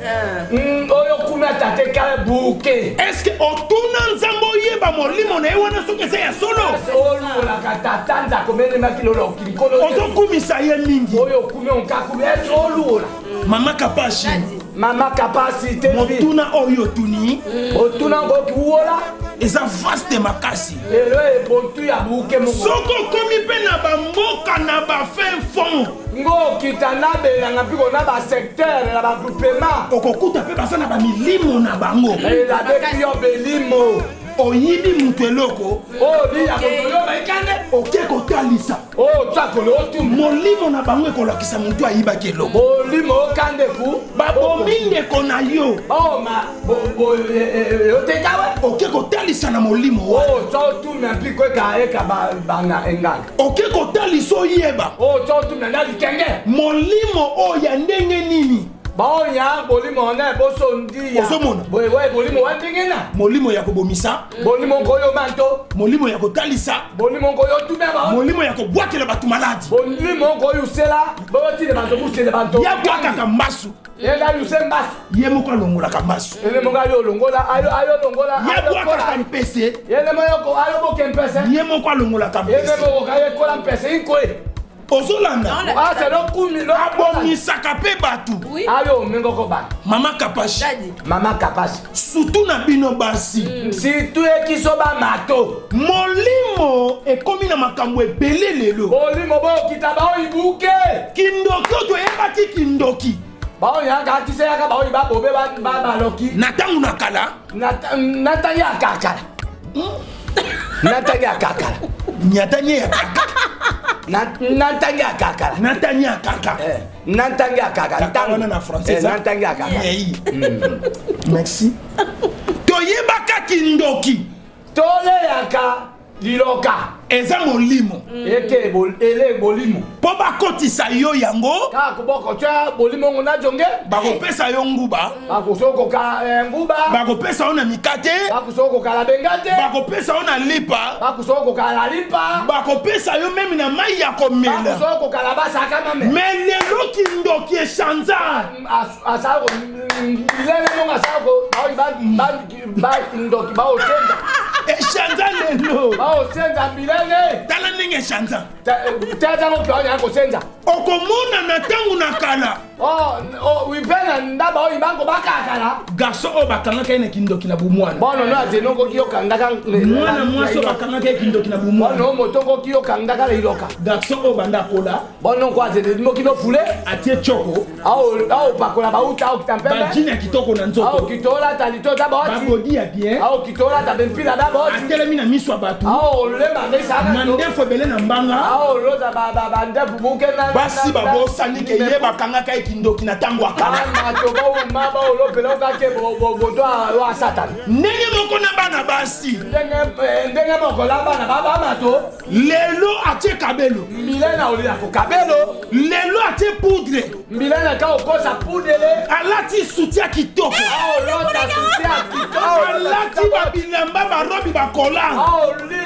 [SPEAKER 2] Oyo kuna tate ka buke.
[SPEAKER 1] Est-ce que otuna nzambe oyeba molimo na ye wana soki eza ya solo?
[SPEAKER 2] Olulaka tata nzako mene makilolo kilikolo.
[SPEAKER 1] Ozokumisa ye mingi.
[SPEAKER 2] Oyo kumi onkaku est olula.
[SPEAKER 1] Mama Kapashi.
[SPEAKER 2] Mama Kapashi te.
[SPEAKER 1] Motuna oyo tuni.
[SPEAKER 2] Otuna ngoki wola.
[SPEAKER 1] Eza vaste makasi.
[SPEAKER 2] Lelo ebontu ya buke mongo.
[SPEAKER 1] Soko komi pe na bamboka na ba fin fond.
[SPEAKER 2] Ngo kita na belanga mpiko na ba secteur na ba groupement.
[SPEAKER 1] Okokuta pe baza na ba milimo na bango.
[SPEAKER 2] Ela beki yo belimo.
[SPEAKER 1] Oyibi mutu eloko.
[SPEAKER 2] Obi ya koyo baikande.
[SPEAKER 1] Oke kotalisa.
[SPEAKER 2] Oh tsakolo otu.
[SPEAKER 1] Molimo na bango ekolakisa mutu ayibaki eloko.
[SPEAKER 2] Molimo okande ku.
[SPEAKER 1] Babomi ndeko na yo.
[SPEAKER 2] Oh ma bo bo otekawe.
[SPEAKER 1] Oke kotalisa na molimo wana.
[SPEAKER 2] Oh tsotu na mpiko eka eka ba banga enganga.
[SPEAKER 1] Oke kotalisa oyeba.
[SPEAKER 2] Oh tsotu na likenge.
[SPEAKER 1] Molimo oyo ya ndenge nini?
[SPEAKER 2] Baoya bolimo na boso ndiya.
[SPEAKER 1] Ozomona.
[SPEAKER 2] Boye boye bolimo wa ndenge na.
[SPEAKER 1] Molimo ya kobomisa.
[SPEAKER 2] Bolimo nkoyo manto.
[SPEAKER 1] Molimo ya kotalisa.
[SPEAKER 2] Bolimo nkoyo tumia ba.
[SPEAKER 1] Molimo ya kobwakela bato maladi.
[SPEAKER 2] Bolimo nkoyo sela. Botile banto busele banto.
[SPEAKER 1] Ya bwakaka mbasu.
[SPEAKER 2] Yenda yuse mbasu.
[SPEAKER 1] Ye moko alongolaka mbasu.
[SPEAKER 2] Yende moko ayo longola ayo ayo longola.
[SPEAKER 1] Ye bwakaka mpese.
[SPEAKER 2] Yende moko ayo boke mpese.
[SPEAKER 1] Ye moko alongolaka mpese.
[SPEAKER 2] Yende moko kaye kola mpese inkwe.
[SPEAKER 1] Ozolanda abomisaka mpe bato.
[SPEAKER 2] Ayo mengoko ba.
[SPEAKER 1] Mama Kapashi.
[SPEAKER 2] Mama Kapashi.
[SPEAKER 1] Surtout na bino basi.
[SPEAKER 2] Surtout ekiso ba mato.
[SPEAKER 1] Molimo ekomi na makambo ebele lelo.
[SPEAKER 2] Molimo bokita ba oyibuke.
[SPEAKER 1] Kindoki oyo toyebaki kindoki.
[SPEAKER 2] Baoyaka akiseyaka baoyi babobe baloki.
[SPEAKER 1] Na ntango na kala.
[SPEAKER 2] Na ntango ya kakala. Na ntango ya kakala.
[SPEAKER 1] Nyatanye ya kaka.
[SPEAKER 2] Na ntango ya kakala.
[SPEAKER 1] Na ntango ya kaka.
[SPEAKER 2] Na ntango ya kaka.
[SPEAKER 1] Ntango wana na français.
[SPEAKER 2] Na ntango ya kaka.
[SPEAKER 1] Merci. Toyebaka kindoki.
[SPEAKER 2] Toleyaka liloka.
[SPEAKER 1] Eza molimo.
[SPEAKER 2] Eke ele bolimo.
[SPEAKER 1] Po bakotisa yo yango.
[SPEAKER 2] Kaka koboko tya bolimo ngo na jonge.
[SPEAKER 1] Bakopesa yo nguba.
[SPEAKER 2] Bakosokoka nguba.
[SPEAKER 1] Bakopesa yo na mikate.
[SPEAKER 2] Bakosokoka la bengate.
[SPEAKER 1] Bakopesa yo na lipa.
[SPEAKER 2] Bakosokoka la lipa.
[SPEAKER 1] Bakopesa yo meme na mai ya komela.
[SPEAKER 2] Bakosokoka la basaka mame.
[SPEAKER 1] Mais lelo kindoki echanza.
[SPEAKER 2] Asako lele mongo asako ba ba ndoki ba osenza.
[SPEAKER 1] Echanza lelo.
[SPEAKER 2] Ba osenza bilele.
[SPEAKER 1] Tala ndenge echanza.
[SPEAKER 2] Tata ngo kwa ya kosenza.
[SPEAKER 1] Okomona na ntango na kala.
[SPEAKER 2] Oh, oh, wipena ndaba oyo bango bakakala.
[SPEAKER 1] Garçon oyo bakangaka ye na kindoki na bomwana.
[SPEAKER 2] Bono no azeno koki yokangaka.
[SPEAKER 1] Mwana mwasi oyo bakangaka ye kindoki na bomwana.
[SPEAKER 2] Bono moto koki yokangaka liloka.
[SPEAKER 1] Garçon oyo banda akola.
[SPEAKER 2] Bono ko azeno moki no fule.
[SPEAKER 1] Atie choko.
[SPEAKER 2] Ao pakola bauta ao kita mpembe.
[SPEAKER 1] Bajini ya kitoko na nzoto.
[SPEAKER 2] Ao kitola ta litota baoti.
[SPEAKER 1] Babodi ya bien.
[SPEAKER 2] Ao kitola ta bempila da baoti.
[SPEAKER 1] Atelemi na miso ya bato.
[SPEAKER 2] Ao lema mesa.
[SPEAKER 1] Mandefu ebele na mbanga.
[SPEAKER 2] Ao loza ba ba bandefu buke na.
[SPEAKER 1] Basi babosani ke ye bakangaka ye kindoki na ntango ya kala.
[SPEAKER 2] Bato bauma baolopela okake boto wa Satana.
[SPEAKER 1] Ndenge moko na bana basi.
[SPEAKER 2] Ndenge moko la bana bamato.
[SPEAKER 1] Lelo atie kabelo.
[SPEAKER 2] Milena olia ko kabelo.
[SPEAKER 1] Lelo atie poudre.
[SPEAKER 2] Milena ka okosa poudre.
[SPEAKER 1] Alati soutien kitoko.
[SPEAKER 2] Aolota soutien kitoko.
[SPEAKER 1] Alati babilamba barobi bakola.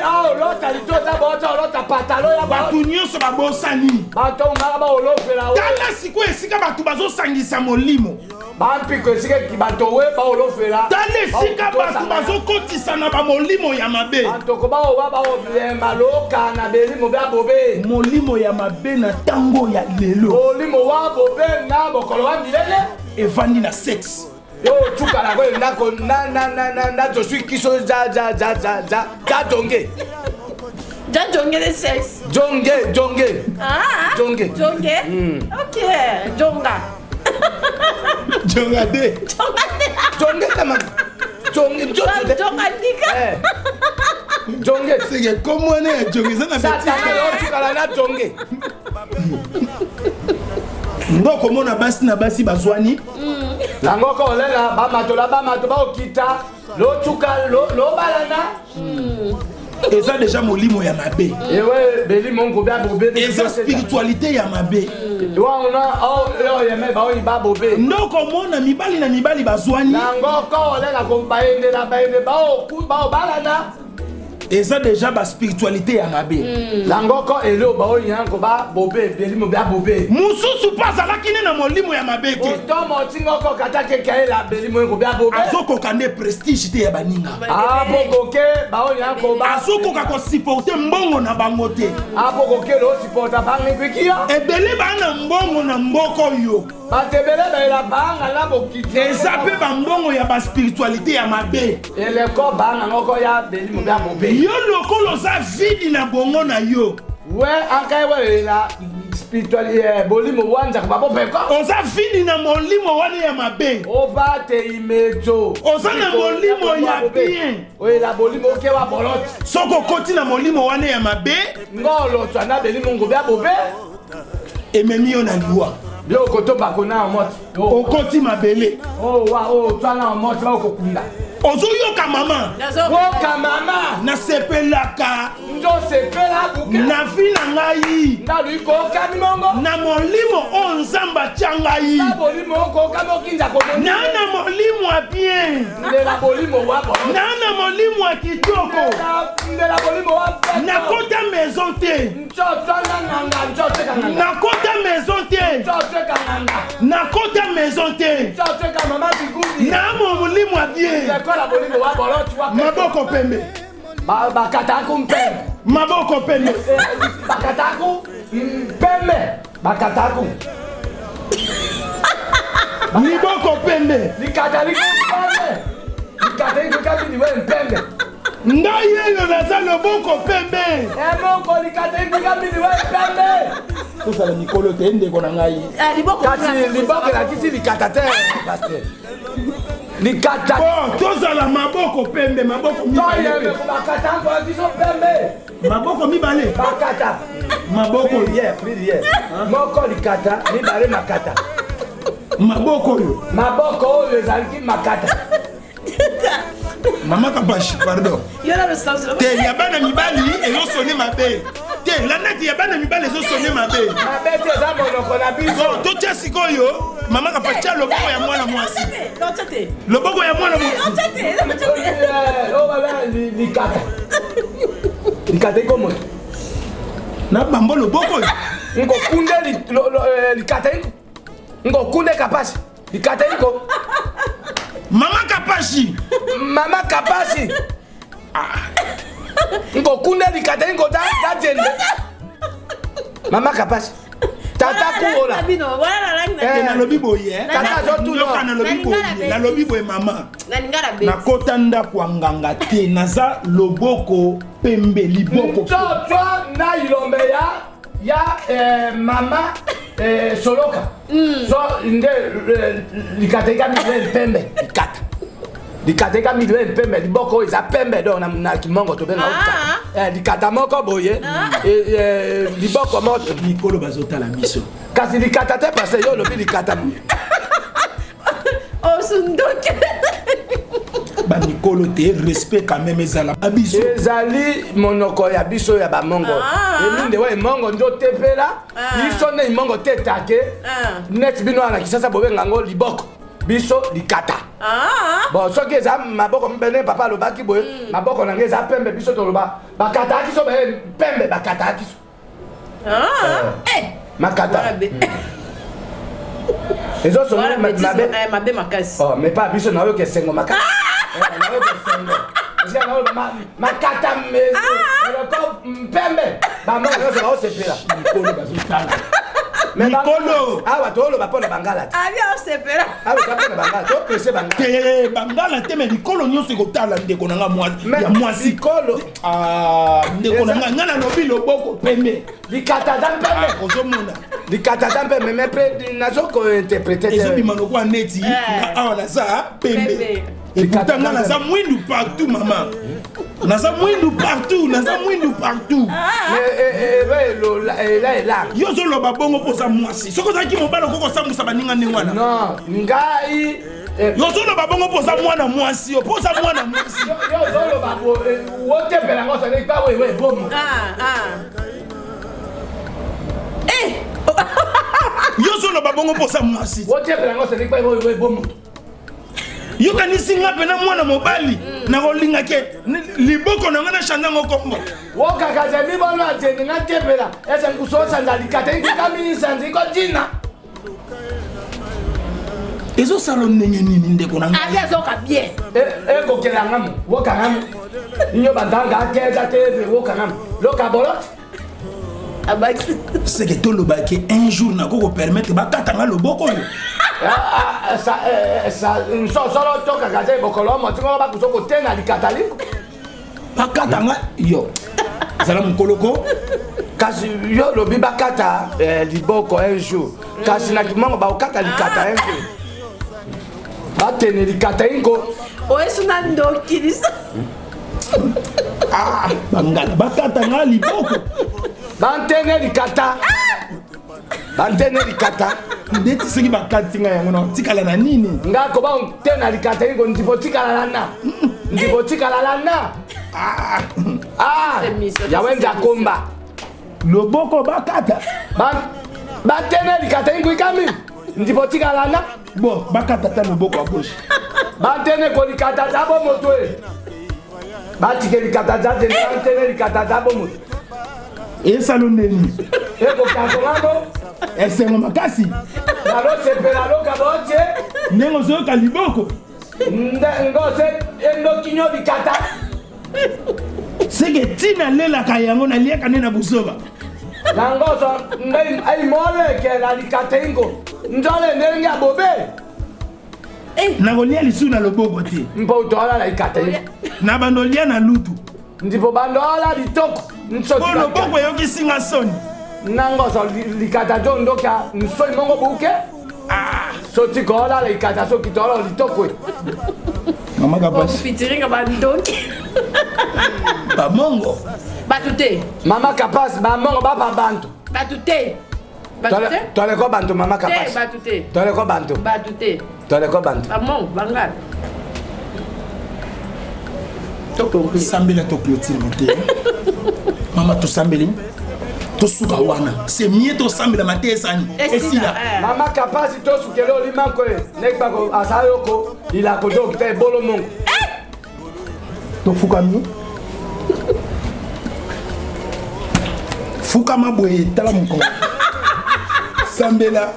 [SPEAKER 2] Aolota litota bota olota patalo ya
[SPEAKER 1] bato nyonso babosani.
[SPEAKER 2] Bato umaka baolofela.
[SPEAKER 1] Tala sikoyo esika bato bazosangisa molimo.
[SPEAKER 2] Bampiko esika bato we baolofela.
[SPEAKER 1] Tala esika bato bazokotisa na bamolimo ya mabe.
[SPEAKER 2] Batoko baowa baolemba loka na belimo bya bobe.
[SPEAKER 1] Molimo ya mabe na ntango ya lelo.
[SPEAKER 2] Molimo wa bobe na bokolo wa milele.
[SPEAKER 1] Evandi na sexe.
[SPEAKER 2] Yo tukala ko ndako na na na na na je suis kiso za za za za za za jonge.
[SPEAKER 3] Ja jonge de sexe.
[SPEAKER 2] Jonge jonge.
[SPEAKER 3] Ah.
[SPEAKER 2] Jonge.
[SPEAKER 3] Jonge. OK, jonga.
[SPEAKER 1] Jonga de.
[SPEAKER 3] Jonga de.
[SPEAKER 2] Jonge kama. Jonge jonge.
[SPEAKER 3] Jonga ndika.
[SPEAKER 2] Jonge.
[SPEAKER 1] C'est que comme on est jonge ça na
[SPEAKER 2] Satana yo tukala na jonge.
[SPEAKER 1] Ndoko mona basi na basi bazwani.
[SPEAKER 2] Nango ko olela ba mato la ba mato ba okita lo tuka lo lo balana.
[SPEAKER 1] Eza déjà molimo ya mabe.
[SPEAKER 2] Ewe belimo ngo bya bobe.
[SPEAKER 1] Eza spiritualité ya mabe.
[SPEAKER 2] Wana oh yo yeme ba oyi ba bobe.
[SPEAKER 1] Ndoko mona mibali na mibali bazwani.
[SPEAKER 2] Nango ko olela ko baende na baende ba oku ba obalana.
[SPEAKER 1] Eza déjà ba spiritualité ya mabe.
[SPEAKER 2] Langoko elo ba oyi yango ba bobe belimo bya bobe.
[SPEAKER 1] Mususu pa azalaki ne na molimo ya mabe te.
[SPEAKER 2] Otomo tingoko kata ke kaela belimo ngo bya bobe.
[SPEAKER 1] Azokoka nde prestige te ya baninga.
[SPEAKER 2] Ah bokoke ba oyi yango ba.
[SPEAKER 1] Azokoka ko supporter mbongo na bango te.
[SPEAKER 2] Ah bokoke lo supporter bangi kwikia.
[SPEAKER 1] Ebele ba na mbongo na mboko yo.
[SPEAKER 2] Batebele baela banga na bokiti.
[SPEAKER 1] Eza pe ba mbongo ya ba spiritualité ya mabe.
[SPEAKER 2] Eleko banga ngoko ya belimo bya bobe.
[SPEAKER 1] Yo lokolo za vide na bongo na yo.
[SPEAKER 2] We ankai welela spiritualité bolimo wanza ba bopeko.
[SPEAKER 1] Oza vide na molimo wana ya mabe.
[SPEAKER 2] Oba te imejo.
[SPEAKER 1] Oza na molimo ya bien.
[SPEAKER 2] Oyela bolimo oke wa bolot.
[SPEAKER 1] Soko koti na molimo wana ya mabe.
[SPEAKER 2] Ngolo twana belimo ngo bya bobe.
[SPEAKER 1] Ememi yo na liwa.
[SPEAKER 2] Yo koto bakona moti.
[SPEAKER 1] Okoti mabele.
[SPEAKER 2] Oh wa oh twana moti ba kokunda.
[SPEAKER 1] Ozoyoka mama?
[SPEAKER 2] Woka mama.
[SPEAKER 1] Nasepelaka.
[SPEAKER 2] Nzosepela buke.
[SPEAKER 1] Na vi na ngai.
[SPEAKER 2] Ndalu ikoka mimongo.
[SPEAKER 1] Na molimo oyo Nzambe atya ngai.
[SPEAKER 2] Na bolimo okoka mokinza komoni.
[SPEAKER 1] Na na molimo ya bien.
[SPEAKER 2] Ndela bolimo wa bo.
[SPEAKER 1] Na na molimo ya kitoko.
[SPEAKER 2] Ndela bolimo wa feto.
[SPEAKER 1] Nakota maison te.
[SPEAKER 2] Nzoto na nganga, nzoto ka nganga.
[SPEAKER 1] Nakota maison te.
[SPEAKER 2] Nzoto ka nganga.
[SPEAKER 1] Nakota maison te.
[SPEAKER 2] Nzoto ka mama bigundi.
[SPEAKER 1] Na molimo ya bien.
[SPEAKER 2] Lekola bolimo wa boloti wa.
[SPEAKER 1] Maboko pembe.
[SPEAKER 2] Bakataku mpembe.
[SPEAKER 1] Maboko pembe.
[SPEAKER 2] Bakataku mpembe. Bakataku.
[SPEAKER 1] Liboko pembe.
[SPEAKER 2] Likata liko mpembe. Likata liko kabi liwe mpembe.
[SPEAKER 1] Ngai yeyo naza loboko pembe.
[SPEAKER 2] Emoko likata liko kabi liwe mpembe.
[SPEAKER 1] Tozala mikolo te ndeko na ngai.
[SPEAKER 2] Kasi liboko elakisi likata te, pasteur. Likata.
[SPEAKER 1] Bon, tozala maboko pembe, maboko mibale.
[SPEAKER 2] Bakata ngo biso pembe.
[SPEAKER 1] Maboko mibale.
[SPEAKER 2] Bakata.
[SPEAKER 1] Maboko
[SPEAKER 2] ye, prière. Moko likata, mibale makata.
[SPEAKER 1] Maboko oyo.
[SPEAKER 2] Maboko oyo ezalaki makata.
[SPEAKER 1] Mama Kapashi, pardon. Te ya bana mibali ezosone mabe. Te landa te ya bana mibali ezosone mabe.
[SPEAKER 2] Mabe te eza monoko na biso.
[SPEAKER 1] Bon, totia sikoyo mama Kapashi tia loboko ya mwana mwasi. Loboko ya mwana mwasi.
[SPEAKER 2] Likata. Likata iko moto.
[SPEAKER 1] Na bambo loboko oyo.
[SPEAKER 2] Nkokunde likata iko. Nkokunde Kapashi. Likata iko.
[SPEAKER 1] Mama Kapashi.
[SPEAKER 2] Mama Kapashi. Nkokunde likata iko ta jende. Mama Kapashi. Tata kuola.
[SPEAKER 1] Nalobi boye.
[SPEAKER 2] Tata azotuna.
[SPEAKER 1] Nalobi boye. Nalobi boye mama. Nakota ndako ya nganga te, naza loboko pembe liboko.
[SPEAKER 2] Nzoto na ilombe ya mama Soloka. So nde likata eka mibale pembe likata. Likata eka mibale pembe liboko eza pembe donc na kimongo tobenga likata. Likata moko boye liboko moko
[SPEAKER 1] mikolo bazotala biso.
[SPEAKER 2] Kasi likata te parce yo lobi likata.
[SPEAKER 3] Osundoki.
[SPEAKER 1] Ba mikolo te respect quand même ezala biso.
[SPEAKER 2] Ezali monoko ya biso ya bamongo. Eminde wa emongo ndo tepela. Biso ne imongo te take. Net bino na kisasa bobenga ngo liboko. Biso likata. Bon soki eza maboko mbene papa alobaki boye, maboko na nge eza pembe biso toloba bakata kiso ba pembe bakata kiso. Makata. Ezosonga mabe
[SPEAKER 3] mabe makasi.
[SPEAKER 2] Oh mais pas biso na yo ke sengo makata. Na yo ke sengo. Esika na yo makata eloko mpembe. Ba moko nyonso baosepela.
[SPEAKER 1] Mikolo bazotala. Mikolo.
[SPEAKER 2] Awa toloba mpona bangala te.
[SPEAKER 3] Abi osepela.
[SPEAKER 2] Awa eza mpona bangala, topresse bangala.
[SPEAKER 1] Te bangala te mais mikolo nyonso ekotala ndeko na nga ya mwasi.
[SPEAKER 2] Mikolo.
[SPEAKER 1] Ndeko na nga, nga nalobi loboko pembe.
[SPEAKER 2] Likata za mpembe.
[SPEAKER 1] Ozomona.
[SPEAKER 2] Likata za mpembe mais pre nazoko interpréter.
[SPEAKER 1] Ezobima lokola neti awa naza pembe. Et pourtant nga naza mwindu partout mama. Naza mwindu partout, naza mwindu partout.
[SPEAKER 2] Mais ela ela.
[SPEAKER 1] Yo ozoloba bongo mpo oza mwasi. Soki ozalaki mobali okoki kosambwisa baninga ndenge wana.
[SPEAKER 2] Non, ngai
[SPEAKER 1] yo ozoloba bongo mpo oza mwana mwasi, yo mpo oza mwana mwasi.
[SPEAKER 2] Yo ozoloba wotepela ngo sani pa wewe bomo.
[SPEAKER 1] Yo ozoloba bongo mpo oza mwasi.
[SPEAKER 2] Wotepela ngo sani pa wewe bomo.
[SPEAKER 1] Yokanisi nga mpe na mwana mobali nakolinga ke liboko na nga na change yango kombo.
[SPEAKER 2] Wokakaza mibono ajeni nga tepela ese nkusosanza likata ikukaminisanza iko jina.
[SPEAKER 1] Ezosala ndenge nini ndeko na ngai?
[SPEAKER 3] Abi azoka bien.
[SPEAKER 2] Ekokela ngamu, woka ngamu. Inyo bandanga akeza te woka ngamu. Loka bolot.
[SPEAKER 3] Abaki.
[SPEAKER 1] C'est que tolobaki un jour nako ko permettre bakata nga loboko oyo.
[SPEAKER 2] Solo tokaka te bokolo motingo bakuso kotena likata liko.
[SPEAKER 1] Bakata nga yo. Zala mokoloko.
[SPEAKER 2] Kasi yo lobi bakata liboko un jour. Kasi na kimongo bakata likata un jour. Batene likata ingo.
[SPEAKER 3] Oyesu na ndoki lisa.
[SPEAKER 1] Bangala bakata nga liboko.
[SPEAKER 2] Bantene likata. Bantene likata.
[SPEAKER 1] Ndeti soki bakati ngai yango nakotikala na nini?
[SPEAKER 2] Nga koba te na likata ingo ndipo tikala la na. Ndipo tikala la na.
[SPEAKER 1] Ah.
[SPEAKER 2] Ah. Yawe nzakomba.
[SPEAKER 1] Loboko bakata.
[SPEAKER 2] Ba batene likata ingo ikami. Ndipo tikala na.
[SPEAKER 1] Bon, bakata ta loboko ya gauche.
[SPEAKER 2] Batene kolikata ta bo moto e. Batike likata ta te batene likata ta bo moto.
[SPEAKER 1] Esalo ndeni.
[SPEAKER 2] Ekokakongango.
[SPEAKER 1] Esengo makasi.
[SPEAKER 2] Nalosepela loka botie.
[SPEAKER 1] Ndenge ozoyoka liboko.
[SPEAKER 2] Ngose endokinyo likata.
[SPEAKER 1] Seke ntina alelaka yango naliaka nde na buzoba.
[SPEAKER 2] Na ngoso ngai aimoleke na likata ingo. Nzole ndenge ya bobe.
[SPEAKER 1] Nakolia lisusu na loboko te.
[SPEAKER 2] Mpo utola na likata ingo.
[SPEAKER 1] Na bandolia na lutu.
[SPEAKER 2] Ndipo bandola litoko.
[SPEAKER 1] Mpo loboko eyokisi nga soni.
[SPEAKER 2] Na ngoso likata jo ndoka nsoi mongo buke.
[SPEAKER 1] Ah.
[SPEAKER 2] Soti kola likata soki tola litoko.
[SPEAKER 1] Mama Kapasi.
[SPEAKER 3] Featuring bandoki.
[SPEAKER 1] Bamongo.
[SPEAKER 3] Bato te.
[SPEAKER 2] Mama Kapasi, bamongo bapa bantu.
[SPEAKER 3] Bato te. Bato te.
[SPEAKER 2] Toleko bantu mama Kapasi.
[SPEAKER 3] Te, bato te.
[SPEAKER 2] Toleko bantu.
[SPEAKER 3] Bato te.
[SPEAKER 2] Toleko bantu.
[SPEAKER 3] Bamongo bangala.
[SPEAKER 1] Sambela to clôture te. Mama tosambeli. Tosuka wana. C'est mieux tosambela mate esani. Esila.
[SPEAKER 2] Mama Kapasi tosukele olimanko e. Nekbako asayoko ilako dokita ebolo mongo.
[SPEAKER 1] Tofukami. Fukama boye tala mokongo. Sambela.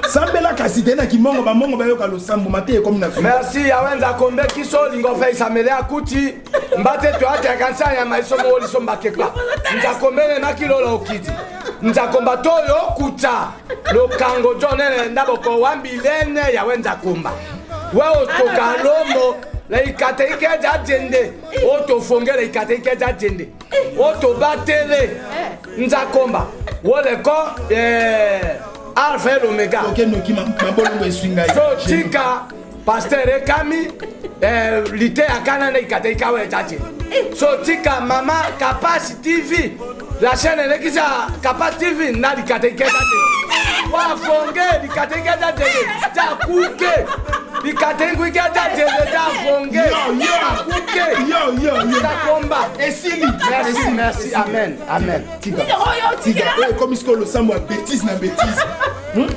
[SPEAKER 1] Sambela kasi te na kimongo bamongo bayoka losambo mate ekomi na
[SPEAKER 2] Merci yawe nzakombe kiso lingo feisa mele akuti mbate to ateka nsanya maiso mo liso mbakekwa nzakombe na kilolo okiti nzakomba to yo kuta lokango jonene ndaboko wambilene yawe nzakomba we otoka lomo la ikate ikeja jende otofongela ikate ikeja jende otobatele nzakomba woleko alpha et l'omega.
[SPEAKER 1] Ok, noki mabolongo eswi ngai.
[SPEAKER 2] So tika pasteur ekami lite akana na ikate ikawe ejaje. So tika mama Kapasi TV la chaîne elekisa Kapasi TV na likate ikeja jende. Wafonge likate ikeja jende. Ja kuke. Likate ikeja jende ja fonge.
[SPEAKER 1] Yo yo.
[SPEAKER 2] Kuke.
[SPEAKER 1] Yo yo yo.
[SPEAKER 2] Nzakomba.
[SPEAKER 1] Esili.
[SPEAKER 2] Merci merci amen amen.
[SPEAKER 1] Tika. Tika. Comme ce que losambo ya bêtise na bêtise.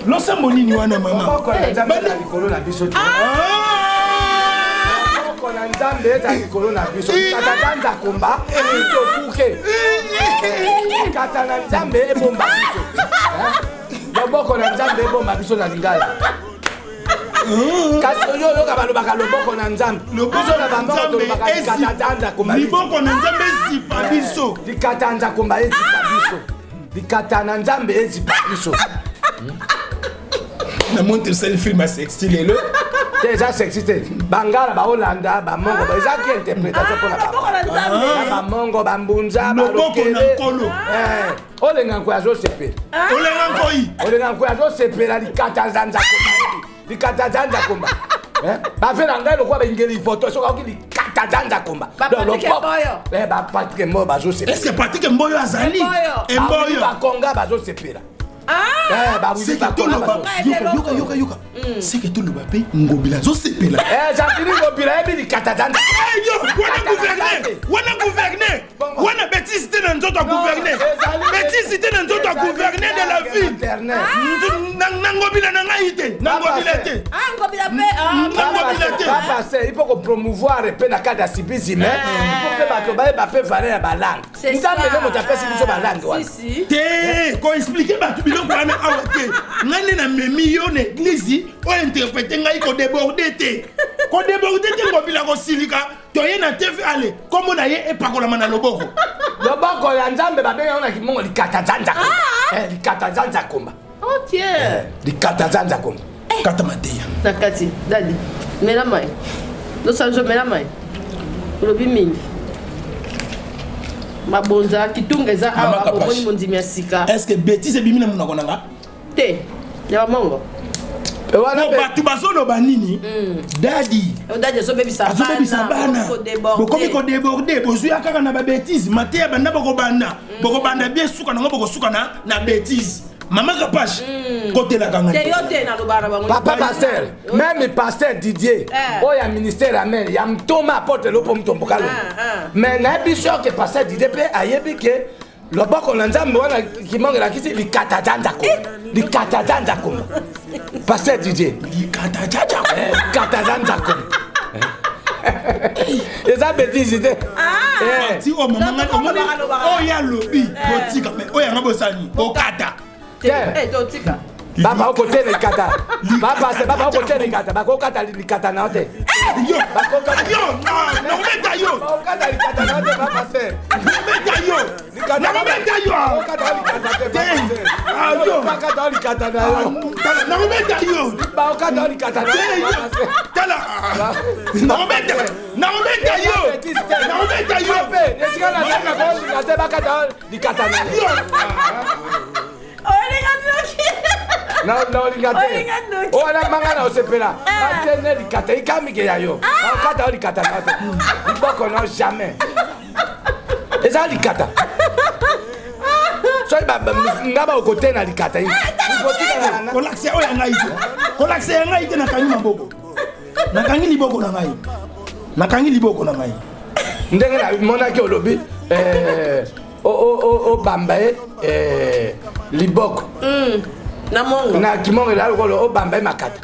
[SPEAKER 1] Losambo nini wana mama?
[SPEAKER 2] Loboko na Nzambe eza likolo na biso te. Loboko na Nzambe eza likolo na biso. Kata na Nzakomba, tokuke. Kata na Nzambe ebomba biso. Loboko na Nzambe ebomba biso na lingala. Kasi oyo oyoka balobaka loboko na Nzambe.
[SPEAKER 1] Loboko na Nzambe
[SPEAKER 2] likata Nzakomba.
[SPEAKER 1] Liboko na Nzambe ezipa biso.
[SPEAKER 2] Likata Nzakomba ezipa biso. Likata na Nzambe ezipa biso.
[SPEAKER 1] Na monte osali film ya sexy lelo.
[SPEAKER 2] Te eza sexy te. Bangala baolanda bamongo ba eza ki interprétation mpona bango. Bamongo bambunza
[SPEAKER 1] loboko na nkolo.
[SPEAKER 2] Olenga nkoyi azosepela.
[SPEAKER 1] Olenga nkoyi.
[SPEAKER 2] Olenga nkoyi azosepela likata Nzakomba. Likata Nzakomba. Bave na ngai lokola baingeli poto soki akoki likata Nzakomba. Ba Patrick Mboyo bazosepela.
[SPEAKER 1] Est-ce que Patrick Mboyo azali?
[SPEAKER 2] Mboyo. Bakonga bazosepela.
[SPEAKER 1] Seke toloba yoka yoka yoka. Seke toloba pe Ngobila azosepela.
[SPEAKER 2] Jean-Philippe Ngobila yebi likata Nzambe.
[SPEAKER 1] Yo wana gouverneur, wana gouverneur. Wana bêtise te na nzoto ya gouverneur. Bêtise te na nzoto ya gouverneur de la ville. Na Ngobila na ngai te, na Ngobila te.
[SPEAKER 3] Ah Ngobila pe.
[SPEAKER 1] Na Ngobila te.
[SPEAKER 2] Papa c'est il faut qu'on promouvoir pe na cadre ya civisme. Il faut que bato bayeba pe valeur ya balangue. Nzambe nde moto apesi biso balangue wana.
[SPEAKER 1] Te koexplike bato biloko wana awa te. Ngai nde namemi yo na église oyo interprete ngai kodeborde te. Kodeborde te Ngobila kosilika. Toye na TV ale kombo na ye epakolama na loboko.
[SPEAKER 2] Loboko ya Nzambe babenga yango na kimongo likata Nzanza. Likata Nzakomba.
[SPEAKER 3] Ok.
[SPEAKER 2] Likata Nzakomba.
[SPEAKER 1] Kata mateya.
[SPEAKER 3] Na kati dadi mela mai. Losanjo mela mai. Olobi mingi. Mabonza kitunga eza awa bomoni mondimi ya sika.
[SPEAKER 1] Est-ce que bêtise ebimi na monoko na nga?
[SPEAKER 3] Te. Ya mongo.
[SPEAKER 1] Bato bazoloba nini? Dadi.
[SPEAKER 3] Dadi azobebisa
[SPEAKER 1] bana. Bokomi kodeborde, bozwi kaka na ba bêtise, mateya banda bokobanda. Bokobanda bien suka nango bokosuka na bêtise. Mama Kapash, kotelaka ngai
[SPEAKER 3] te, yo te, nalobaka na bango.
[SPEAKER 2] Papa pasteur, même pasteur Didier oyo ya ministère, amen, ya mtoma apôtre Lopo Mutomboka lo. Mais nayebi so ke pasteur Didier mpe ayebi ke loboko na Nzambe wana kimongo elakisi likata janza komba, likata janza komba. Pasteur Didier,
[SPEAKER 1] likata jaja.
[SPEAKER 2] Likata janza komba eza bêtise te.
[SPEAKER 1] Ti oyo mama ngai omoni oyo alobi botika, mais oyo yanga bosani bokata.
[SPEAKER 2] Te.
[SPEAKER 3] Totika.
[SPEAKER 2] Baba okotela likata, bapase baba okotela likata, bakokata likata na yo te.
[SPEAKER 1] Yo yo, nakobeta yo.
[SPEAKER 2] Bakokata likata na yo te, bapase.
[SPEAKER 1] Nakobeta yo, nakobeta yo.
[SPEAKER 2] Bakokata likata te.
[SPEAKER 1] Te. Ah, yo.
[SPEAKER 2] Bakokata likata na yo.
[SPEAKER 1] Tala, nakobeta yo.
[SPEAKER 2] Bakokata likata na
[SPEAKER 1] Te,
[SPEAKER 2] yo.
[SPEAKER 1] yo. Tala, nakobeta, nakobeta yo, nakobeta yo.
[SPEAKER 2] Esika nazalaka kolinga te bakata likata na yo.
[SPEAKER 1] Yo.
[SPEAKER 3] Olinga noki.
[SPEAKER 2] Naolinga te.
[SPEAKER 3] Olinga noki.
[SPEAKER 2] Wana manga na osepela batene likata ikamike ya yo, bakokata yo likata na yo te, liboko na yo jamais eza likata. Soki nga bakote na likata yi.
[SPEAKER 1] Kolakisa oyo ya ngai te, kolakisa ya ngai te. Nakangi maboko, nakangi liboko na ngai, nakangi liboko na ngai.
[SPEAKER 2] Ndenge namonaki olobi obamba ye liboko.
[SPEAKER 3] Na mongo.
[SPEAKER 2] Na kimongo ela lokolo obamba ye makata,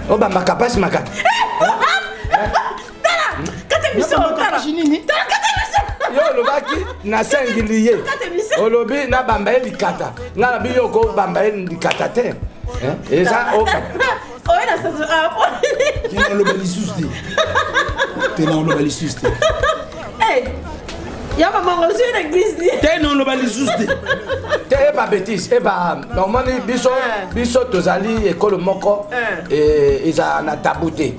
[SPEAKER 2] obamba Kapasi makata.
[SPEAKER 3] Kate biso, tala.
[SPEAKER 1] Kapashi nini?
[SPEAKER 3] Tala, kate biso.
[SPEAKER 2] Yo olobaki nasengili ye.
[SPEAKER 3] Kate biso.
[SPEAKER 2] Olobi nabamba ye likata, nga nabi yo kobamba ye likata te. Eza
[SPEAKER 3] Oyo na sazo ah.
[SPEAKER 1] Te, naloba lisusu te, te, naloba lisusu te.
[SPEAKER 3] Eh, ya mamango ozwi na église ni.
[SPEAKER 1] Te, naloba lisusu te.
[SPEAKER 2] Te, eba bêtise, eba omoni biso. Biso tozali ekolo moko, ezala na tabu te.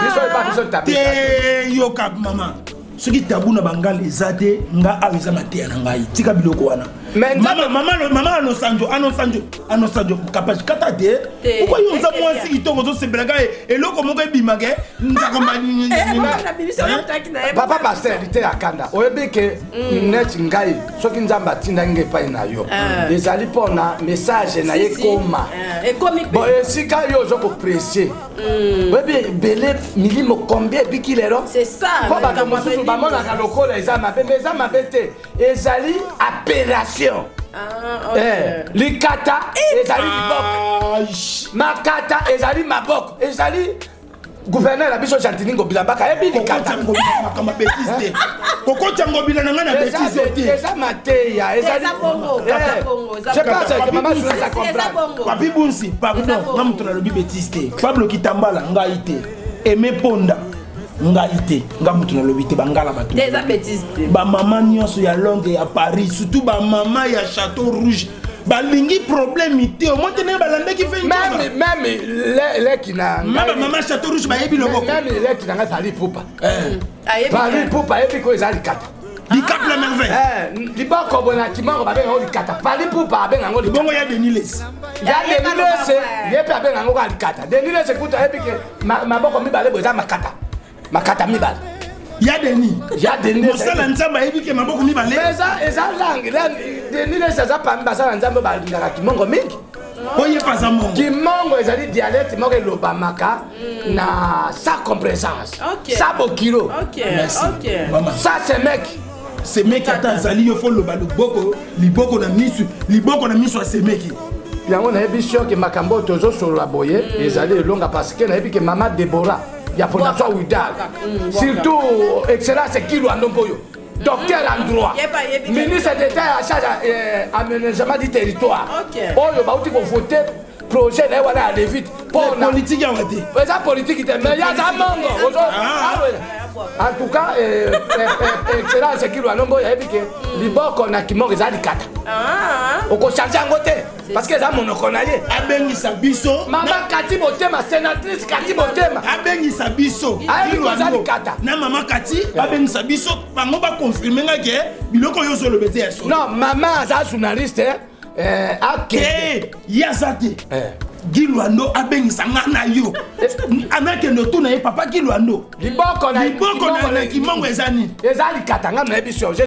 [SPEAKER 2] Biso eba biso tabu.
[SPEAKER 1] Te, yoka mama, soki tabu na bangala eza te, nga awa eza mateya na ngai, tika biloko wana.
[SPEAKER 2] Mais
[SPEAKER 1] Mama, mama anosanjo, anosanjo, anosanjo Kapashi, kata te.
[SPEAKER 3] Te.
[SPEAKER 1] Pourquoi yo oza
[SPEAKER 3] Eke
[SPEAKER 1] mwasi kitoko, ozosepelaka eloko moko ebimaka nzaka?
[SPEAKER 3] Na biso oyo taki na ye.
[SPEAKER 2] Papa pasteur, lite ya kanda, oyebi ke neti ngai soki Nzambe atindaki ngai epai na yo, ezali mpona message na ye koma.
[SPEAKER 3] Ekomi.
[SPEAKER 2] Bon, esika yo oza koprêcher, oyebi ebele milimo combien ebiki lelo.
[SPEAKER 3] C'est ça.
[SPEAKER 2] Mpo bato mosusu bamonaka lokola eza mabe, mais eza mabe te, ezali appellation.
[SPEAKER 3] Ah, ok.
[SPEAKER 2] Likata ezali liboko, makata ezali maboko. Ezali gouverneur na biso Gentiny Ngobila Mbaka ayebi likata.
[SPEAKER 1] Makambo bêtise te, kokotya Ngobila na ngai na bêtise te.
[SPEAKER 2] Eza mateya, ezali
[SPEAKER 3] Eza bongo, eza bongo, eza
[SPEAKER 2] Je
[SPEAKER 3] bongo.
[SPEAKER 2] pense que mama Journaliste
[SPEAKER 3] Eza
[SPEAKER 2] comprendre.
[SPEAKER 3] bongo.
[SPEAKER 1] Papi Bunsi, pardon.
[SPEAKER 3] Eza bongo.
[SPEAKER 1] Nga moto nalobi bêtise te. Pablo Kitambala, ngai te. Aime Ponda, ngai te, nga moto nalobi te. Bangala bato.
[SPEAKER 3] Te, eza bêtise te.
[SPEAKER 1] Bamama nyonso ya Londres, ya Paris, surtout bamama ya Château Rouge, balingi problème te. Omoi te ndenge balandaki fe.
[SPEAKER 2] Même leki na
[SPEAKER 1] Ma bamama Château Rouge bayebi loboko.
[SPEAKER 2] Même leki na ngai Fally Ipupa.
[SPEAKER 3] Ayebi.
[SPEAKER 2] Fally Ipupa ayebi ko eza likata.
[SPEAKER 1] Likap la merveille.
[SPEAKER 2] Liboko boye na kimango babenga yango likata. Fally Ipupa abenga yango likata.
[SPEAKER 1] Bongo ya Denis Lessie?
[SPEAKER 2] Ya Denis Lessie, ye mpe abenga yango kaka likata. Denis Lessie kutu ayebi ke maboko mibale boye eza makata, makata mibale.
[SPEAKER 1] Ya Denis?
[SPEAKER 2] Ya Denis.
[SPEAKER 1] Mosala Nzambe ayebi ke maboko mibale.
[SPEAKER 2] Mais eza langue. Denis Lessie aza parmi basala Nzambe balingaka kimongo mingi.
[SPEAKER 1] Oyepa aza mongo.
[SPEAKER 2] Kimongo ezali dialecte moko elobamaka na sa complaisance, sa bokilo.
[SPEAKER 1] Merci. Mama.
[SPEAKER 2] Sa semeki.
[SPEAKER 1] Semeki ata azali yo, fo loba loboko, liboko na misu, liboko na miso ya semeki.
[SPEAKER 2] Yango nayebi soki makambo oyo tozosolola boye ezali elonga, parce que nayebi ke mama Debora ya fondation Widal, surtout excellence Kilwando Mpoyo, docteur en droit,
[SPEAKER 3] Yeba, yebi.
[SPEAKER 2] ministre d'état ya charge aménagement du territoire, oyo bauti kovote projet na ye wana ya levite mpona
[SPEAKER 1] Politike awa te.
[SPEAKER 2] Eza politike te, mais yaza mongo. En tout cas, excellence Kilwando Mpoyo ayebi ke liboko na kimongo eza likata. Okochange yango te parce que eza monoko na ye.
[SPEAKER 1] Abengisa biso.
[SPEAKER 2] Mama Kati Motema, sénatrice Kati Motema.
[SPEAKER 1] Abengisa biso.
[SPEAKER 2] Ayebi koza likata.
[SPEAKER 1] Na mama Kati, babengisa biso bango, baconfirme nga ke biloko oyo ozoloba eza ya solo.
[SPEAKER 2] Non, mama aza journaliste, akende.
[SPEAKER 1] Te, ye aza te. Gilwando abengisa nga na yo, anakende otuna ye, papa Gilwando.
[SPEAKER 2] Liboko na
[SPEAKER 1] Liboko na kimongo eza nini?
[SPEAKER 2] Eza likata, nga nayebi so.